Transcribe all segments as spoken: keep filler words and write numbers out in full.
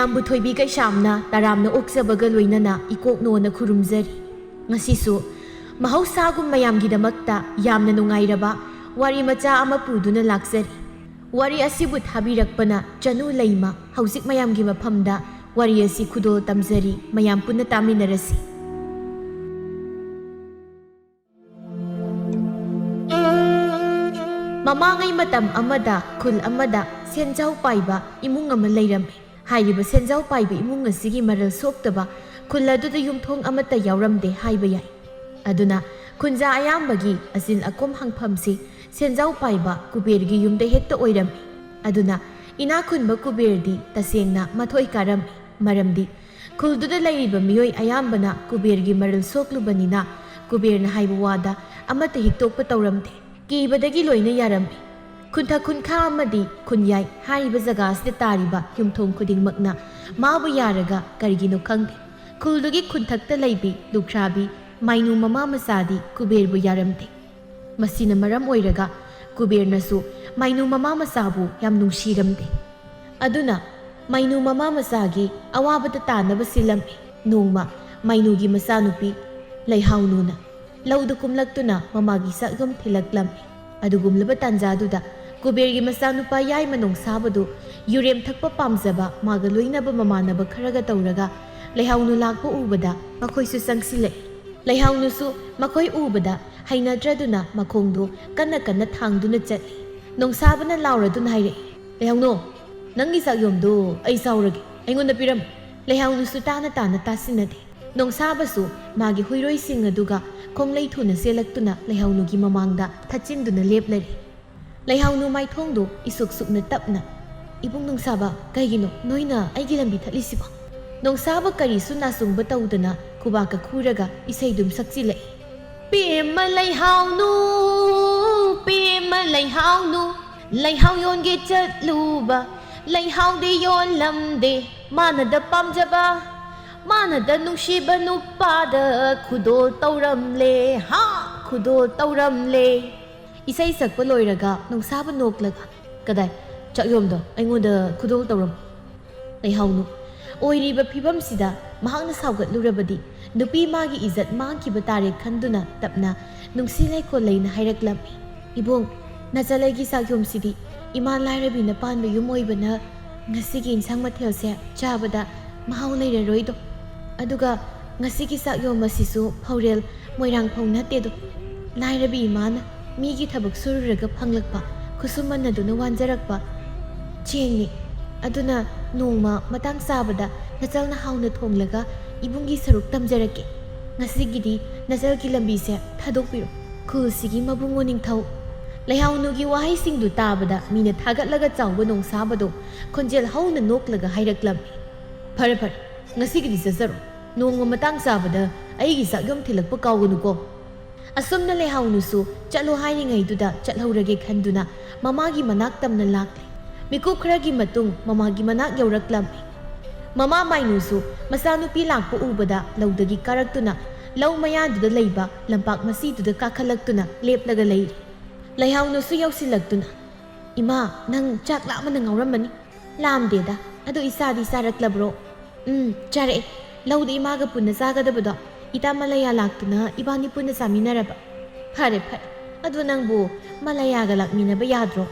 ꯅꯝꯕꯨ ꯊꯣꯏꯕꯤ ꯀꯩꯁꯥꯝꯅ ꯇꯔꯥꯝꯅ ꯑꯣꯛꯆꯕꯒ ꯂꯣꯏꯅꯅ ꯏꯀꯣꯛꯅꯣꯅ ꯈꯨꯔꯨꯝꯖꯔꯤ꯫ ꯉꯁꯤꯁꯨ ꯃꯍꯧꯁꯥꯒꯨꯝ ꯃꯌꯥꯝꯒꯤꯗꯃꯛꯇ ꯌꯥꯝꯅ ꯅꯨꯡꯉꯥꯏꯔꯕ ꯋꯥꯔꯤ ꯃꯆꯥ ꯑꯃ ꯄꯨꯗꯨꯅ ꯂꯥꯛꯆꯔꯤ꯫ ꯋꯥꯔꯤ ꯑꯁꯤꯕꯨ ꯊꯥꯕꯤꯔꯛꯄꯅ ꯆꯅꯨ ꯂꯩꯃ꯫ ꯍꯧꯖꯤꯛ ꯃꯌꯥꯝꯒꯤ ꯃꯐꯝꯗ ꯋꯥꯔꯤ ꯑꯁꯤ ꯈꯨꯗꯣꯜ ꯇꯝꯖꯔꯤ, ꯃꯌꯥꯝ ꯄꯨꯟꯅ ꯇꯥꯃꯤꯟꯅꯔꯁꯤ꯫ ꯃꯃꯥꯡꯉꯩ ꯃꯇꯝ ꯑꯃꯗ ꯈꯨꯜ ꯑꯃꯗ ꯁꯦꯟꯖꯥꯎ ꯄꯥꯏꯕ ꯏꯃꯨꯡ ꯑꯃ ꯂꯩꯔꯝꯃꯤ꯫ ꯍꯥꯏꯔꯤꯕ ꯁꯦꯟꯖꯥꯎ ꯄꯥꯏꯕ ꯏꯃꯨꯡ ꯑꯁꯤꯒꯤ ꯃꯔꯜ ꯁꯣꯛꯇꯕ ꯈꯨꯜ ꯑꯗꯨꯗ ꯌꯨꯝꯊꯣꯡ ꯑꯃꯠꯇ ꯌꯥꯎꯔꯝꯗꯦ ꯍꯥꯏꯕ ꯌꯥꯏ꯫ ꯑꯗꯨꯅ ꯈꯨꯟꯖꯥ ꯑꯌꯥꯝꯕꯒꯤ ꯑꯆꯤꯜ ꯑꯀꯣꯝ ꯍꯪꯐꯝꯁꯤ ꯁꯦꯟꯖꯥꯎ ꯄꯥꯏꯕ ꯀꯨꯕꯦꯔꯒꯤ ꯌꯨꯝꯗ ꯍꯦꯛꯇ ꯑꯣꯏꯔꯝꯃꯤ꯫ ꯑꯗꯨꯅ ꯏꯅꯥꯛ ꯈꯨꯟꯕ ꯀꯨꯕꯦꯔꯗꯤ ꯇꯁꯦꯡꯅ ꯃꯊꯣꯏ ꯀꯥꯔꯝꯃꯤ꯫ ꯃꯔꯝꯗꯤ ꯈꯨꯜꯗꯨꯗ ꯂꯩꯔꯤꯕ ꯃꯤꯑꯣꯏ ꯑꯌꯥꯝꯕꯅ ꯀꯨꯕꯦꯔꯒꯤ ꯃꯔꯜ ꯁꯣꯛꯂꯨꯕꯅꯤꯅ ꯀꯨꯕꯦꯔꯅ ꯍꯥꯏꯕ ꯋꯥꯗ ꯑꯃꯠꯇ ꯍꯤꯛꯇꯣꯛꯄ ꯇꯧꯔꯝꯗꯦ꯫ ꯀꯤꯕꯗꯒꯤ ꯂꯣꯏꯅ ꯌꯥꯔꯝꯃꯤ꯫ ꯈꯨꯟꯊꯛ ꯈꯨꯟꯈꯥ ꯑꯃꯗꯤ ꯈꯨꯟꯌꯥꯏ ꯍꯥꯏꯔꯤꯕ ꯖꯒꯥ ꯑꯁꯤꯗ ꯇꯥꯔꯤꯕ ꯌꯨꯝꯊꯣꯡ ꯈꯨꯗꯤꯡꯃꯛꯅ ꯃꯥꯕꯨ ꯌꯥꯔꯒ ꯀꯔꯤꯒꯤꯅꯣ ꯈꯪꯗꯦ, ꯈꯨꯜꯗꯨꯒꯤ ꯈꯨꯟꯊꯛꯇ ꯂꯩꯕꯤ ꯂꯨꯈ꯭ꯔꯥꯕꯤ ꯃꯥꯏꯅꯨ ꯃꯃꯥ ꯃꯆꯥꯗꯤ ꯀꯨꯕꯦꯔꯕꯨ ꯌꯥꯔꯝꯗꯦ꯫ ꯃꯁꯤꯅ ꯃꯔꯝ ꯑꯣꯏꯔꯒ ꯀꯨꯕꯦꯔꯅꯁꯨ ꯃꯥꯏꯅꯨ ꯃꯃꯥ ꯃꯆꯥꯕꯨ ꯌꯥꯝ ꯅꯨꯡꯁꯤꯔꯝꯗꯦ꯫ ꯑꯗꯨꯅ ꯃꯥꯏꯅꯨ ꯃꯃꯥ ꯃꯆꯥꯒꯤ ꯑꯋꯥꯕꯗ ꯇꯥꯅꯕ ꯁꯤꯜꯂꯝꯃꯤ꯫ ꯅꯣꯡꯃ ꯃꯥꯏꯅꯨꯒꯤ ꯃꯆꯥꯅꯨꯄꯤ ꯂꯩꯍꯥꯎꯅꯨꯅ ꯂꯧꯗ ꯀꯨꯝꯂꯛꯇꯨꯅ ꯃꯃꯥꯒꯤ ꯆꯥꯛꯌꯨꯝ ꯊꯤꯜꯂꯛꯂꯝꯃꯤ꯫ ꯑꯗꯨꯒꯨꯝꯂꯕ ꯇꯥꯟꯖꯥꯗꯨꯗ ꯀꯨꯕꯦꯔꯒꯤ ꯃꯆꯥꯅꯨꯄꯥ ꯌꯥꯏꯃ ꯅꯣꯡꯁꯥꯕꯗꯨ ꯌꯨꯔꯦꯝ ꯊꯛꯄ ꯄꯥꯝꯖꯕ ꯃꯥꯒ ꯂꯣꯏꯅꯕ ꯃꯃꯥꯟꯅꯕ ꯈꯔꯒ ꯇꯧꯔꯒ ꯂꯩꯍꯥꯎꯅꯨ ꯂꯥꯛꯄ ꯎꯕꯗ ꯃꯈꯣꯏꯁꯨ ꯆꯪꯁꯤꯜꯂꯛꯏ꯫ ꯂꯩꯍꯥꯎꯅꯨꯁꯨ ꯃꯈꯣꯏ ꯎꯕꯗ ꯍꯩꯅꯗ꯭ꯔꯗꯨꯅ ꯃꯈꯣꯡꯗꯣ ꯀꯟꯅ ꯀꯟꯅ ꯊꯥꯡꯗꯨꯅ ꯆꯠꯂꯤ꯫ ꯅꯣꯡꯁꯥꯕꯅ ꯂꯥꯎꯔꯗꯨꯅ ꯍꯥꯏꯔꯛꯏ, "ꯂꯩꯍꯥꯎꯅꯨ, ꯅꯪꯒꯤ ꯆꯥꯛꯌꯣꯝꯗꯨ ꯑꯩ ꯆꯥꯎꯔꯒꯦ, ꯑꯩꯉꯣꯟꯗ ꯄꯤꯔꯝꯃꯨ꯫" ꯂꯩꯍꯥꯎꯅꯨꯁꯨ ꯇꯥꯅ ꯇꯥꯅ ꯇꯥꯁꯤꯟꯅꯗꯦ꯫ ꯅꯣꯡꯁꯥꯕꯁꯨ ꯃꯥꯒꯤ ꯍꯨꯏꯔꯣꯏꯁꯤꯡ ꯑꯗꯨꯒ ꯈꯣꯡꯂꯩ ꯊꯨꯅ ꯆꯦꯜꯂꯛꯇꯨꯅ ꯂꯩꯍꯥꯎꯅꯨꯒꯤ ꯃꯃꯥꯡꯗ ꯊꯠꯆꯤꯟꯗꯨꯅ ꯂꯦꯞꯂꯔꯦ꯫ ꯂꯩꯍꯥꯎꯅꯨ ꯃꯥꯏꯊꯣꯡꯗꯨ ꯏꯁꯨꯛ ꯁꯨꯛꯅ ꯇꯞꯅ, "ꯏꯕꯨꯡ ꯅꯣꯡꯁꯥꯕ, ꯀꯩꯒꯤꯅꯣ ꯅꯣꯏꯅ ꯑꯩꯒꯤ ꯂꯝꯕꯤ ꯊꯠꯂꯤꯁꯤꯕꯣ?" ꯅꯣꯡꯁꯥꯕ ꯀꯔꯤꯁꯨ ꯅꯥꯆꯨꯡꯕ ꯇꯧꯗꯅ ꯈꯨꯕꯥꯛꯀ ꯈꯨꯔꯒ ꯏꯁꯩꯗꯨꯝ ꯁꯛꯆꯤꯜꯂꯛꯏ꯫ "ꯄꯦꯝꯃ ꯂꯩꯍꯥꯎꯅꯨ, ꯄꯦꯝꯃ ꯂꯩꯍꯥꯎꯅꯨ, ꯂꯩꯍꯥꯎ ꯌꯣꯟꯒꯦ ꯆꯠꯂꯨꯕ, ꯂꯩꯍꯥꯎꯗꯤ ꯌꯣꯜꯂꯝꯗꯦ, ꯃꯥꯅꯗ ꯄꯥꯝꯖꯕ, ꯃꯥꯅꯗ ꯅꯨꯡꯁꯤꯕ ꯅꯨꯄꯥꯗ ꯈꯨꯗꯣꯜ ꯇꯧꯔꯝꯂꯦ, ꯍꯥ, ꯈꯨꯗꯣꯜ ꯇꯧꯔꯝꯂꯦ꯫" ꯏꯁꯩ ꯁꯛꯄ ꯂꯣꯏꯔꯒ ꯅꯣꯡꯁꯥꯕ ꯅꯣꯛꯂꯒ, "ꯀꯗꯥꯏ, ꯆꯥꯛꯌꯣꯝꯗꯣ ꯑꯩꯉꯣꯟꯗ ꯈꯨꯗꯣꯜ ꯇꯧꯔꯝꯃꯣ?" ꯂꯩꯍꯥꯎꯅꯨ꯫ ꯑꯣꯏꯔꯤꯕ ꯐꯤꯕꯝꯁꯤꯗ ꯃꯍꯥꯛꯅ ꯁꯥꯎꯒꯠꯂꯨꯔꯕꯗꯤ ꯅꯨꯄꯤ ꯃꯥꯒꯤ ꯏꯖꯠ ꯃꯥꯡꯈꯤꯕ ꯇꯥꯔꯦ ꯈꯟꯗꯨꯅ ꯇꯞꯅ ꯅꯨꯡꯁꯤ ꯂꯩꯈꯣꯜ ꯂꯩꯅ ꯍꯥꯏꯔꯛꯂꯝꯃꯤ, "ꯏꯕꯨꯡ, ꯅꯆꯜ ꯑꯩꯒꯤ ꯆꯥꯛꯌꯣꯝꯁꯤꯗꯤ ꯏꯃꯥ ꯂꯥꯏꯔꯕꯤꯅ ꯄꯥꯟꯕ ꯌꯨꯝ ꯑꯣꯏꯕꯅ ꯉꯁꯤꯒꯤ ꯏꯟꯁꯥꯡ ꯃꯊꯦꯜꯁꯦ ꯆꯥꯕꯗ ꯃꯍꯥꯎ ꯂꯩꯔꯔꯣꯏꯗꯣ꯫ ꯑꯗꯨꯒ ꯉꯁꯤꯒꯤ ꯆꯥꯛꯌꯣꯝ ꯑꯁꯤꯁꯨ ꯐꯧꯔꯦꯜ ꯃꯣꯏꯔꯥꯡ ꯐꯧ ꯅꯠꯇꯦꯗꯣ꯫ ꯂꯥꯏꯔꯕꯤ ꯏꯃꯥꯅ ꯃꯤꯒꯤ ꯊꯕꯛ ꯁꯨꯔꯨꯔꯒ ꯐꯪꯂꯛꯄ ꯈꯨꯠꯁꯨꯃꯟ ꯑꯗꯨꯅ ꯋꯥꯟꯖꯔꯛꯄ ꯆꯦꯡꯅꯤ꯫ ꯑꯗꯨꯅ ꯅꯣꯡꯃ ꯃꯇꯥꯡ ꯆꯥꯕꯗ ꯅꯆꯜꯅ ꯍꯥꯎꯅ ꯊꯣꯡꯂꯒ ꯏꯕꯨꯡꯒꯤ ꯁꯔꯨꯛ ꯇꯝꯖꯔꯛꯀꯦ꯫ ꯉꯁꯤꯒꯤꯗꯤ ꯅꯆꯜꯒꯤ ꯂꯝꯕꯤꯁꯦ ꯊꯥꯗꯣꯛꯄꯤꯔꯣ꯫" ꯈꯨꯜꯁꯤꯒꯤ ꯃꯕꯨꯡꯉꯣ ꯅꯤꯡꯊꯧ꯫ ꯂꯩꯍꯥꯎꯅꯨꯒꯤ ꯋꯥꯍꯩꯁꯤꯡꯗꯨ ꯇꯥꯕꯗ ꯃꯤꯅ ꯊꯥꯒꯠꯂꯒ ꯆꯥꯎꯕ ꯅꯣꯡꯁꯥꯕꯗꯣ ꯈꯣꯟꯖꯦꯜ ꯍꯧꯅ ꯅꯣꯛꯂꯒ ꯍꯥꯏꯔꯛꯂꯝꯃꯤ, "ꯐꯔꯦ ꯐꯔꯦ, ꯉꯁꯤꯒꯤꯗꯤ ꯆꯠꯆꯔꯣ꯫ ꯅꯣꯡꯃ ꯃꯇꯥꯡ ꯆꯥꯕꯗ ꯑꯩꯒꯤ ꯆꯥꯛꯌꯣꯝ ꯊꯤꯜꯂꯛꯄ ꯀꯥꯎꯒꯅꯨꯀꯣ꯫" ꯑꯁꯨꯝꯅ ꯂꯩꯍꯥꯎꯅꯨꯁꯨ ꯆꯠꯂꯣ ꯍꯥꯏꯔꯤꯉꯩꯗꯨꯗ ꯆꯠꯍꯧꯔꯒꯦ ꯈꯟꯗꯨꯅ ꯃꯃꯥꯒꯤ ꯃꯅꯥꯛ ꯇꯝꯅ ꯂꯥꯛꯂꯦ꯫ ꯃꯤꯀꯨꯞ ꯈꯔꯒꯤ ꯃꯇꯨꯡ ꯃꯃꯥꯒꯤ ꯃꯅꯥꯛ ꯌꯧꯔꯛꯂꯝꯃꯤ꯫ ꯃꯃꯥ ꯃꯥꯏꯅꯨꯁꯨ ꯃꯆꯥꯅꯨꯄꯤ ꯂꯥꯛꯄ ꯎꯕꯗ ꯂꯧꯗꯒꯤ ꯀꯥꯔꯛꯇꯨꯅ ꯂꯧ ꯃꯌꯥꯗꯨꯗ ꯂꯩꯕ ꯂꯝꯄꯥꯛ ꯃꯆꯤꯗꯨꯗ ꯀꯥꯈꯠꯂꯛꯇꯨꯅ ꯂꯦꯞꯂꯒ ꯂꯩꯔꯤ꯫ ꯂꯩꯍꯥꯎꯅꯨꯁꯨ ꯌꯧꯁꯤꯜꯂꯛꯇꯨꯅ, "ꯏꯃꯥ, ꯅꯪ ꯆꯥꯛ ꯂꯥꯝꯕꯅ ꯉꯥꯎꯔꯝꯃꯅꯤ꯫" "ꯂꯥꯝꯗꯦꯗ꯫ ꯑꯗꯨ ꯏꯆꯥꯗꯤ ꯆꯥꯔꯛꯂꯕ꯭ꯔꯣ?" "ꯎꯝ, ꯆꯥꯔꯛꯑꯦ꯫ ꯂꯧꯗ ꯏꯃꯥꯒ ꯄꯨꯟꯅ ꯆꯥꯒꯗꯕꯗꯣ ꯏꯇꯥ ꯃꯂꯌꯥ ꯂꯥꯛꯇꯨꯅ ꯏꯕꯥꯅꯤ ꯄꯨꯟꯅ ꯆꯥꯃꯤꯟꯅꯔꯕ꯫" "ꯐꯔꯦ, ꯐꯔꯦ꯫ ꯑꯗꯨ ꯅꯪꯕꯨ ꯃꯂꯌꯥꯒ ꯂꯥꯛꯃꯤꯟꯅꯕ ꯌꯥꯗ꯭ꯔꯣ?"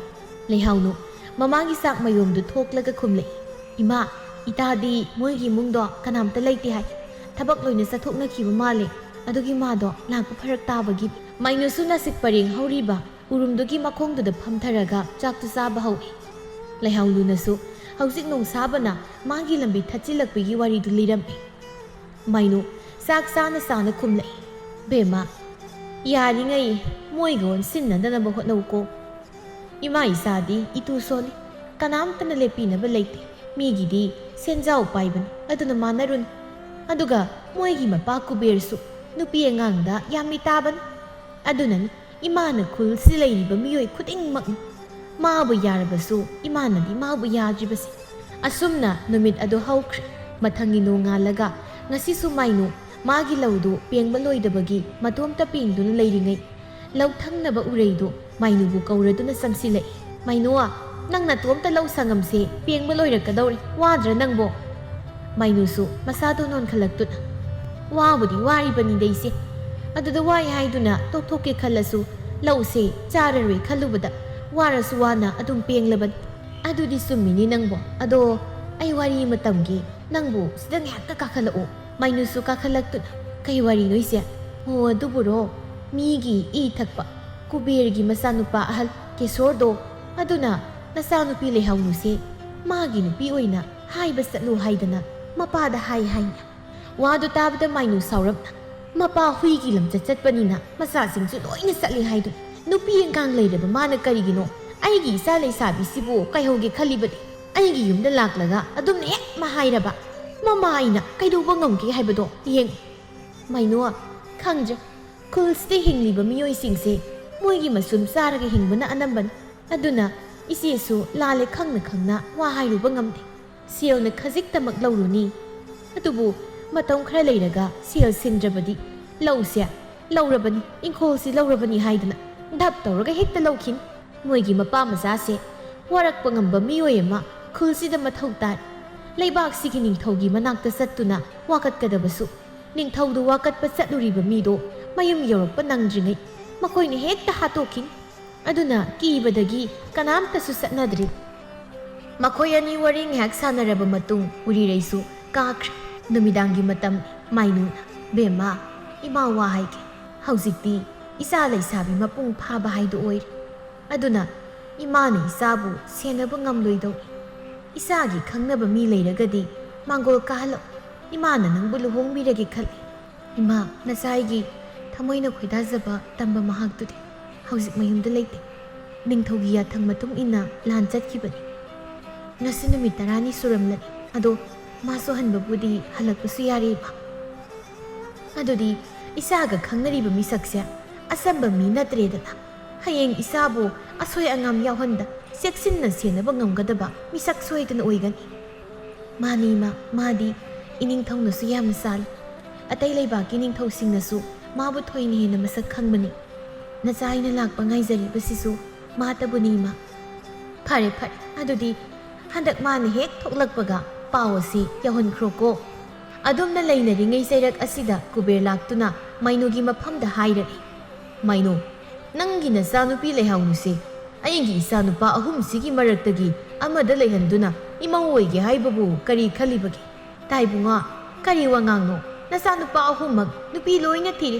ꯂꯩꯍꯥꯎꯅꯨ ꯃꯃꯥꯒꯤ ꯆꯥꯛ ꯃꯌꯣꯝꯗꯨ ꯊꯣꯛꯂꯒ ꯈꯨꯝꯂꯛꯏ, "ꯏꯃꯥ, ꯏꯇꯥꯗꯤ ꯃꯣꯏꯒꯤ ꯏꯃꯨꯡꯗꯣ ꯀꯅꯥꯝꯇ ꯂꯩꯇꯦ ꯍꯥꯏ꯫ ꯊꯕꯛ ꯂꯣꯏꯅ ꯆꯠꯊꯣꯛꯅꯈꯤꯕ ꯃꯥꯜꯂꯦ꯫ ꯑꯗꯨꯒꯤ ꯃꯥꯗꯣ ꯂꯥꯛꯄ ꯐꯔꯛ ꯇꯥꯕꯒꯤ꯫" ꯃꯥꯏꯅꯨꯁꯨ ꯅꯥꯁꯤꯛ ꯄꯔꯦꯡ ꯍꯧꯔꯤꯕ ꯎꯔꯨꯝꯗꯨꯒꯤ ꯃꯈꯣꯡꯗꯨꯗ ꯐꯝꯊꯔꯒ ꯆꯥꯛꯇꯨ ꯆꯥꯕ ꯍꯧꯏ꯫ ꯂꯩꯍꯥꯎꯂꯨꯅꯁꯨ ꯍꯧꯖꯤꯛ ꯅꯣꯡꯁꯥꯕꯅ ꯃꯥꯒꯤ ꯂꯝꯕꯤ ꯊꯠꯆꯤꯜꯂꯛꯄꯒꯤ ꯋꯥꯔꯤꯗꯨ ꯂꯤꯔꯝꯃꯤ꯫ ꯃꯥꯏꯅꯨ ꯆꯥꯛ ꯆꯥꯅ ꯆꯥꯅ ꯈꯨꯝꯂꯛꯏ, "ꯕꯦꯝꯃ, ꯌꯥꯔꯤꯉꯩ ꯃꯣꯏꯒ ꯑꯣꯟꯁꯤꯟꯅꯗꯅꯕ ꯍꯣꯠꯅꯧꯀꯣ꯫ ꯏꯃꯥ ꯏꯆꯥꯗꯤ ꯏꯇꯨ ꯁꯣꯜꯂꯤ, ꯀꯅꯥꯝꯇꯅ ꯂꯦꯞꯄꯤꯅꯕ ꯂꯩꯇꯦ꯫ ꯃꯤꯒꯤꯗꯤ ꯁꯦꯟꯖꯥꯎ ꯄꯥꯏꯕꯅꯤ, ꯑꯗꯨꯅ ꯃꯥꯟꯅꯔꯨꯅꯨ꯫ ꯑꯗꯨꯒ ꯃꯣꯏꯒꯤ ꯃꯄꯥ ꯀꯨꯕꯦꯔꯁꯨ ꯅꯨꯄꯤ ꯑꯉꯥꯡꯗ ꯌꯥꯝ ꯃꯤꯇꯥꯕꯅꯤ꯫ ꯑꯗꯨꯅꯅꯤ ꯏꯃꯥꯅ ꯈꯨꯜꯁꯤ ꯂꯩꯔꯤꯕ ꯃꯤꯑꯣꯏ ꯈꯨꯗꯤꯡꯃꯛꯅ ꯃꯥꯕꯨ ꯌꯥꯔꯕꯁꯨ ꯏꯃꯥꯅꯗꯤ ꯃꯥꯕꯨ ꯌꯥꯗ꯭ꯔꯤꯕꯁꯤ꯫" ꯑꯁꯨꯝꯅ ꯅꯨꯃꯤꯠ ꯑꯗꯨ ꯍꯧꯈ꯭ꯔꯦ꯫ ꯃꯊꯪꯒꯤ ꯅꯣꯡꯉꯥꯜꯂꯒ ꯉꯁꯤꯁꯨ ꯃꯥꯏꯅꯨ ꯃꯥꯒꯤ ꯂꯧꯗꯨ ꯄꯦꯡꯕ ꯂꯣꯏꯗꯕꯒꯤ ꯃꯇꯣꯝꯇ ꯄꯦꯡꯗꯨꯅ ꯂꯩꯔꯤꯉꯩ, ꯂꯧ ꯊꯪꯅꯕ ꯎꯔꯩꯗꯨ ꯃꯥꯏꯅꯨꯕꯨ ꯀꯧꯔꯗꯨꯅ ꯆꯪꯁꯤꯜꯂꯛꯏ꯫ "ꯃꯥꯏꯅꯨ, ꯅꯪ ꯅꯇꯣꯝꯇ ꯂꯧ ꯁꯪꯉꯝꯁꯦ ꯄꯦꯡꯕ ꯂꯣꯏꯔꯛꯀꯗꯧꯔꯦ꯫ ꯋꯥꯗ꯭ꯔꯥ ꯅꯪꯕꯣ?" ꯃꯥꯏꯅꯨꯁꯨ ꯃꯁꯥꯗꯣ ꯅꯣꯟꯈꯠꯂꯛꯇꯨꯅ, "ꯋꯥꯕꯨꯗꯤ ꯋꯥꯔꯤꯕꯅꯤꯗ ꯏꯆꯦ꯫ ꯑꯗꯨꯗ ꯋꯥꯏ ꯍꯥꯏꯗꯨꯅ ꯇꯣꯛꯊꯣꯛꯀꯦ ꯈꯜꯂꯁꯨ ꯂꯧꯁꯦ ꯆꯥꯔꯔꯣꯏ ꯈꯜꯂꯨꯕꯗ ꯋꯥꯔꯁꯨ ꯋꯥꯅ ꯑꯗꯨꯝ ꯄꯦꯡꯂꯕꯅꯤ꯫" "ꯑꯗꯨꯗꯤ ꯆꯨꯝꯃꯤꯅꯤ ꯅꯪꯕꯣ꯫ ꯑꯗꯣ ꯑꯩ ꯋꯥꯔꯤ ꯑꯃ ꯇꯝꯒꯦ, ꯅꯪꯕꯨ ꯁꯤꯗ ꯉꯥꯏꯍꯥꯛꯇ ꯀꯥꯈꯠꯂꯛꯎ꯫" ꯃꯥꯏꯅꯨꯁꯨ ꯀꯥꯈꯠꯂꯛꯇꯨꯅ, "ꯀꯩ ꯋꯥꯔꯤꯅꯣ ꯏꯆꯦ?" "ꯑꯣ, ꯑꯗꯨꯕꯨꯔꯣ, ꯃꯤꯒꯤ ꯏ ꯊꯛꯄ ꯀꯨꯕꯦꯔꯒꯤ ꯃꯆꯥꯅꯨꯄꯥ ꯑꯍꯜ ꯀꯦꯁꯣꯔꯗꯣ, ꯑꯗꯨꯅ ꯅꯆꯥꯅꯨꯄꯤ ꯂꯩꯍꯥꯎꯅꯨꯁꯦ ꯃꯥꯒꯤ ꯅꯨꯄꯤ ꯑꯣꯏꯅ ꯍꯥꯏꯕ ꯆꯠꯂꯨ ꯍꯥꯏꯗꯅ ꯃꯄꯥꯗ ꯍꯥꯏ ꯍꯥꯏꯅꯦ꯫" ꯋꯥꯗꯨ ꯇꯥꯕꯗ ꯃꯥꯏꯅꯨ ꯁꯥꯎꯔꯞꯅ, "ꯃꯄꯥ ꯍꯨꯏꯒꯤ ꯂꯝꯆꯠ ꯆꯠꯄꯅꯤꯅ ꯃꯆꯥꯁꯤꯡꯁꯨ ꯂꯣꯏꯅ ꯆꯠꯂꯤ ꯍꯥꯏꯗꯨꯅ ꯅꯨꯄꯤ ꯑꯉꯥꯡ ꯂꯩꯔꯕ ꯃꯥꯅ ꯀꯔꯤꯒꯤꯅꯣ ꯑꯩꯒꯤ ꯏꯆꯥ ꯂꯩꯁꯥꯕꯤꯁꯤꯕꯨ ꯀꯩꯍꯧꯒꯦ ꯈꯜꯂꯤꯕꯅꯤ? ꯑꯩꯒꯤ ꯌꯨꯝꯗ ꯂꯥꯛꯂꯒ ꯑꯗꯨꯝꯅ ꯍꯦꯛ ꯃꯍꯥꯏꯔꯕ ꯃꯃꯥ ꯑꯩꯅ ꯀꯩꯗꯧꯕ ꯉꯝꯒꯦ ꯍꯥꯏꯕꯗꯣ ꯌꯦꯡꯉꯨ꯫" "ꯃꯥꯏꯅꯨ, ꯈꯪꯗ꯭ꯔꯦ, ꯈꯨꯜꯁꯤꯗ ꯍꯤꯡꯂꯤꯕ ꯃꯤꯑꯣꯏꯁꯤꯡꯁꯦ ꯃꯣꯏꯒꯤ ꯃꯁꯨꯝ ꯆꯥꯔꯒ ꯍꯤꯡꯕꯅ ꯑꯅꯝꯕꯅꯤ꯫ ꯑꯗꯨꯅ ꯏꯆꯦꯁꯨ ꯂꯥꯜꯂꯦ ꯈꯪꯅ ꯈꯪꯅ ꯋꯥ ꯍꯥꯏꯔꯨꯕ ꯉꯝꯗꯦ꯫ ꯁꯦꯜꯅ ꯈꯖꯤꯛꯇꯃꯛ ꯂꯧꯔꯨꯅꯤ, ꯑꯗꯨꯕꯨ ꯃꯇꯝ ꯈꯔ ꯂꯩꯔꯒ ꯁꯦꯜ ꯁꯤꯟꯗ꯭ꯔꯕꯗꯤ ꯂꯧꯁꯦ ꯂꯧꯔꯕꯅꯤ, ꯏꯪꯈꯣꯜꯁꯤ ꯂꯧꯔꯕꯅꯤ ꯍꯥꯏꯗꯅ ꯙꯞ ꯇꯧꯔꯒ ꯍꯦꯛꯇ ꯂꯧꯈꯤꯅꯤ꯫ ꯃꯣꯏꯒꯤ ꯃꯄꯥ ꯃꯆꯥꯁꯦ ꯋꯥꯔꯛꯄ ꯉꯝꯕ ꯃꯤꯑꯣꯏ ꯑꯃ ꯈꯨꯜꯁꯤꯗ ꯃꯊꯧ ꯇꯥꯏ꯫ ꯂꯩꯕꯥꯛꯁꯤꯒꯤ ꯅꯤꯡꯊꯧꯒꯤ ꯃꯅꯥꯛꯇ ꯆꯠꯇꯨꯅ ꯋꯥꯀꯠꯀꯗꯕꯁꯨ ꯅꯤꯡꯊꯧꯗꯨ ꯋꯥꯀꯠꯄ ꯆꯠꯂꯨꯔꯤꯕ ꯃꯤꯗꯣ ꯃꯌꯨꯝ ꯌꯧꯔꯛꯄ ꯅꯪꯗ꯭ꯔꯤꯉꯩ ꯃꯈꯣꯏꯅ ꯍꯦꯛꯇ ꯍꯥꯠꯇꯣꯛꯈꯤꯅꯤ꯫ ꯑꯗꯨꯅ ꯀꯤꯕꯗꯒꯤ ꯀꯅꯥꯝꯇꯁꯨ ꯆꯠꯅꯗ꯭ꯔꯤ꯫" ꯃꯈꯣꯏ ꯑꯅꯤ ꯋꯥꯔꯤ ꯉꯥꯏꯍꯥꯛ ꯁꯥꯟꯅꯔꯕ ꯃꯇꯨꯡ ꯎꯔꯤꯔꯩꯁꯨ ꯀꯥꯈ꯭ꯔꯦ꯫ ꯅꯨꯃꯤꯗꯥꯡꯒꯤ ꯃꯇꯝ꯫ ꯃꯥꯏꯅꯨꯅ, "ꯕꯦꯝꯃ, ꯏꯃꯥ ꯋꯥ ꯍꯥꯏꯒꯦ꯫ ꯍꯧꯖꯤꯛꯇꯤ ꯏꯆꯥ ꯂꯩꯁꯥꯕꯤ ꯃꯄꯨꯡ ꯐꯥꯕ ꯍꯥꯏꯗꯨ ꯑꯣꯏꯔꯦ꯫ ꯑꯗꯨꯅ ꯏꯃꯥꯅ ꯏꯆꯥꯕꯨ ꯁꯦꯟꯅꯕ ꯉꯝꯂꯣꯏꯗꯧꯔꯤ꯫ ꯏꯆꯥꯒꯤ ꯈꯪꯅꯕ ꯃꯤ ꯂꯩꯔꯒꯗꯤ ꯃꯥꯡꯒꯣꯜ ꯀꯥꯍꯜꯂꯛꯎ꯫ ꯏꯃꯥꯅ ꯅꯪꯕꯨ ꯂꯨꯍꯣꯡꯕꯤꯔꯒꯦ ꯈꯜꯂꯤ꯫" "ꯏꯃꯥ, ꯅꯆꯥ ꯑꯩꯒꯤ ꯊꯃꯣꯏꯅ ꯈꯣꯏꯗꯥꯖꯕ ꯇꯝꯕ ꯃꯍꯥꯛꯇꯨꯗꯤ ꯍꯧꯖꯤꯛ ꯃꯌꯨꯝꯗ ꯂꯩꯇꯦ꯫ ꯅꯤꯡꯊꯧꯒꯤ ꯌꯥꯊꯪ ꯃꯇꯨꯡ ꯏꯟꯅ ꯂꯥꯟ ꯆꯠꯈꯤꯕꯅꯤ꯫ ꯉꯁꯤ ꯅꯨꯃꯤꯠ ꯇꯔꯥꯅꯤ ꯁꯨꯔꯝꯂꯅꯤ꯫ ꯑꯗꯣ ꯃꯥꯁꯨ ꯍꯟꯕꯕꯨꯗꯤ ꯍꯜꯂꯛꯄꯁꯨ ꯌꯥꯔꯦ, ꯏꯃꯥ꯫" "ꯑꯗꯨꯗꯤ ꯏꯆꯥꯒ ꯈꯪꯅꯔꯤꯕ ꯃꯤꯁꯛꯁꯦ ꯑꯆꯝꯕ ꯃꯤ ꯅꯠꯇ꯭ꯔꯦꯗꯅ꯫ ꯍꯌꯦꯡ ꯏꯆꯥꯕꯨ ꯑꯁꯣꯏ ꯑꯉꯥꯝ ꯌꯥꯎꯍꯟꯗ ꯆꯦꯛꯁꯤꯟꯅ ꯁꯦꯟꯅꯕ ꯉꯝꯒꯗꯕ ꯃꯤꯁꯛ ꯁꯣꯏꯗꯅ ꯑꯣꯏꯒꯅꯤ꯫" "ꯃꯥꯅꯤ ꯏꯃꯥ, ꯃꯥꯗꯤ ꯏꯅꯤꯡꯊꯧꯅꯁꯨ ꯌꯥꯝꯅ ꯆꯥꯜꯂꯤ꯫ ꯑꯇꯩ ꯂꯩꯕꯥꯛꯀꯤ ꯅꯤꯡꯊꯧꯁꯤꯡꯅꯁꯨ ꯃꯥꯕꯨ ꯊꯣꯏꯅ ꯍꯦꯟꯅ ꯃꯁꯛ ꯈꯪꯕꯅꯤ꯫ ꯅꯆꯥ ꯑꯩꯅ ꯂꯥꯛꯄ ꯉꯥꯏꯖꯔꯤꯕꯁꯤꯁꯨ ꯃꯥꯇꯕꯨꯅꯤ ꯏꯃꯥ꯫" ꯐꯔꯦ ꯐꯔꯦ, ꯑꯗꯨꯗꯤ ꯍꯟꯗꯛ ꯃꯥꯅ ꯍꯦꯛ ꯊꯣꯛꯂꯛꯄꯒ ꯄꯥꯎ ꯑꯁꯤ ꯌꯧꯍꯟꯈ꯭ꯔꯣꯀꯣ꯫ ꯑꯗꯨꯝꯅ ꯂꯩꯅꯔꯤꯉꯩ ꯆꯩꯔꯛ ꯑꯁꯤꯗ ꯀꯨꯕꯦꯔ ꯂꯥꯛꯇꯨꯅ ꯃꯥꯏꯅꯨꯒꯤ ꯃꯐꯝꯗ ꯍꯥꯏꯔꯛꯏ, "ꯃꯥꯏꯅꯨ, ꯅꯪꯒꯤ ꯅꯆꯥꯅꯨꯄꯤ ꯂꯩꯍꯥꯎꯅꯨꯁꯦ ꯑꯩꯒꯤ ꯏꯆꯥꯅꯨꯄꯥ ꯑꯍꯨꯝꯁꯤꯒꯤ ꯃꯔꯛꯇꯒꯤ ꯑꯃꯗ ꯂꯩꯍꯟꯗꯨꯅ ꯏꯃꯧ ꯑꯣꯏꯒꯦ ꯍꯥꯏꯕꯕꯨ ꯀꯔꯤ ꯈꯜꯂꯤꯕꯒꯦ?" "ꯇꯥꯏꯕꯨꯡꯉꯣ, ꯀꯔꯤ ꯋꯥꯉꯥꯡꯅꯣ? ꯅꯆꯥꯅꯨꯄꯥ ꯑꯍꯨꯝꯃꯛ ꯅꯨꯄꯤ ꯂꯣꯏꯅ ꯊꯤꯔꯦ꯫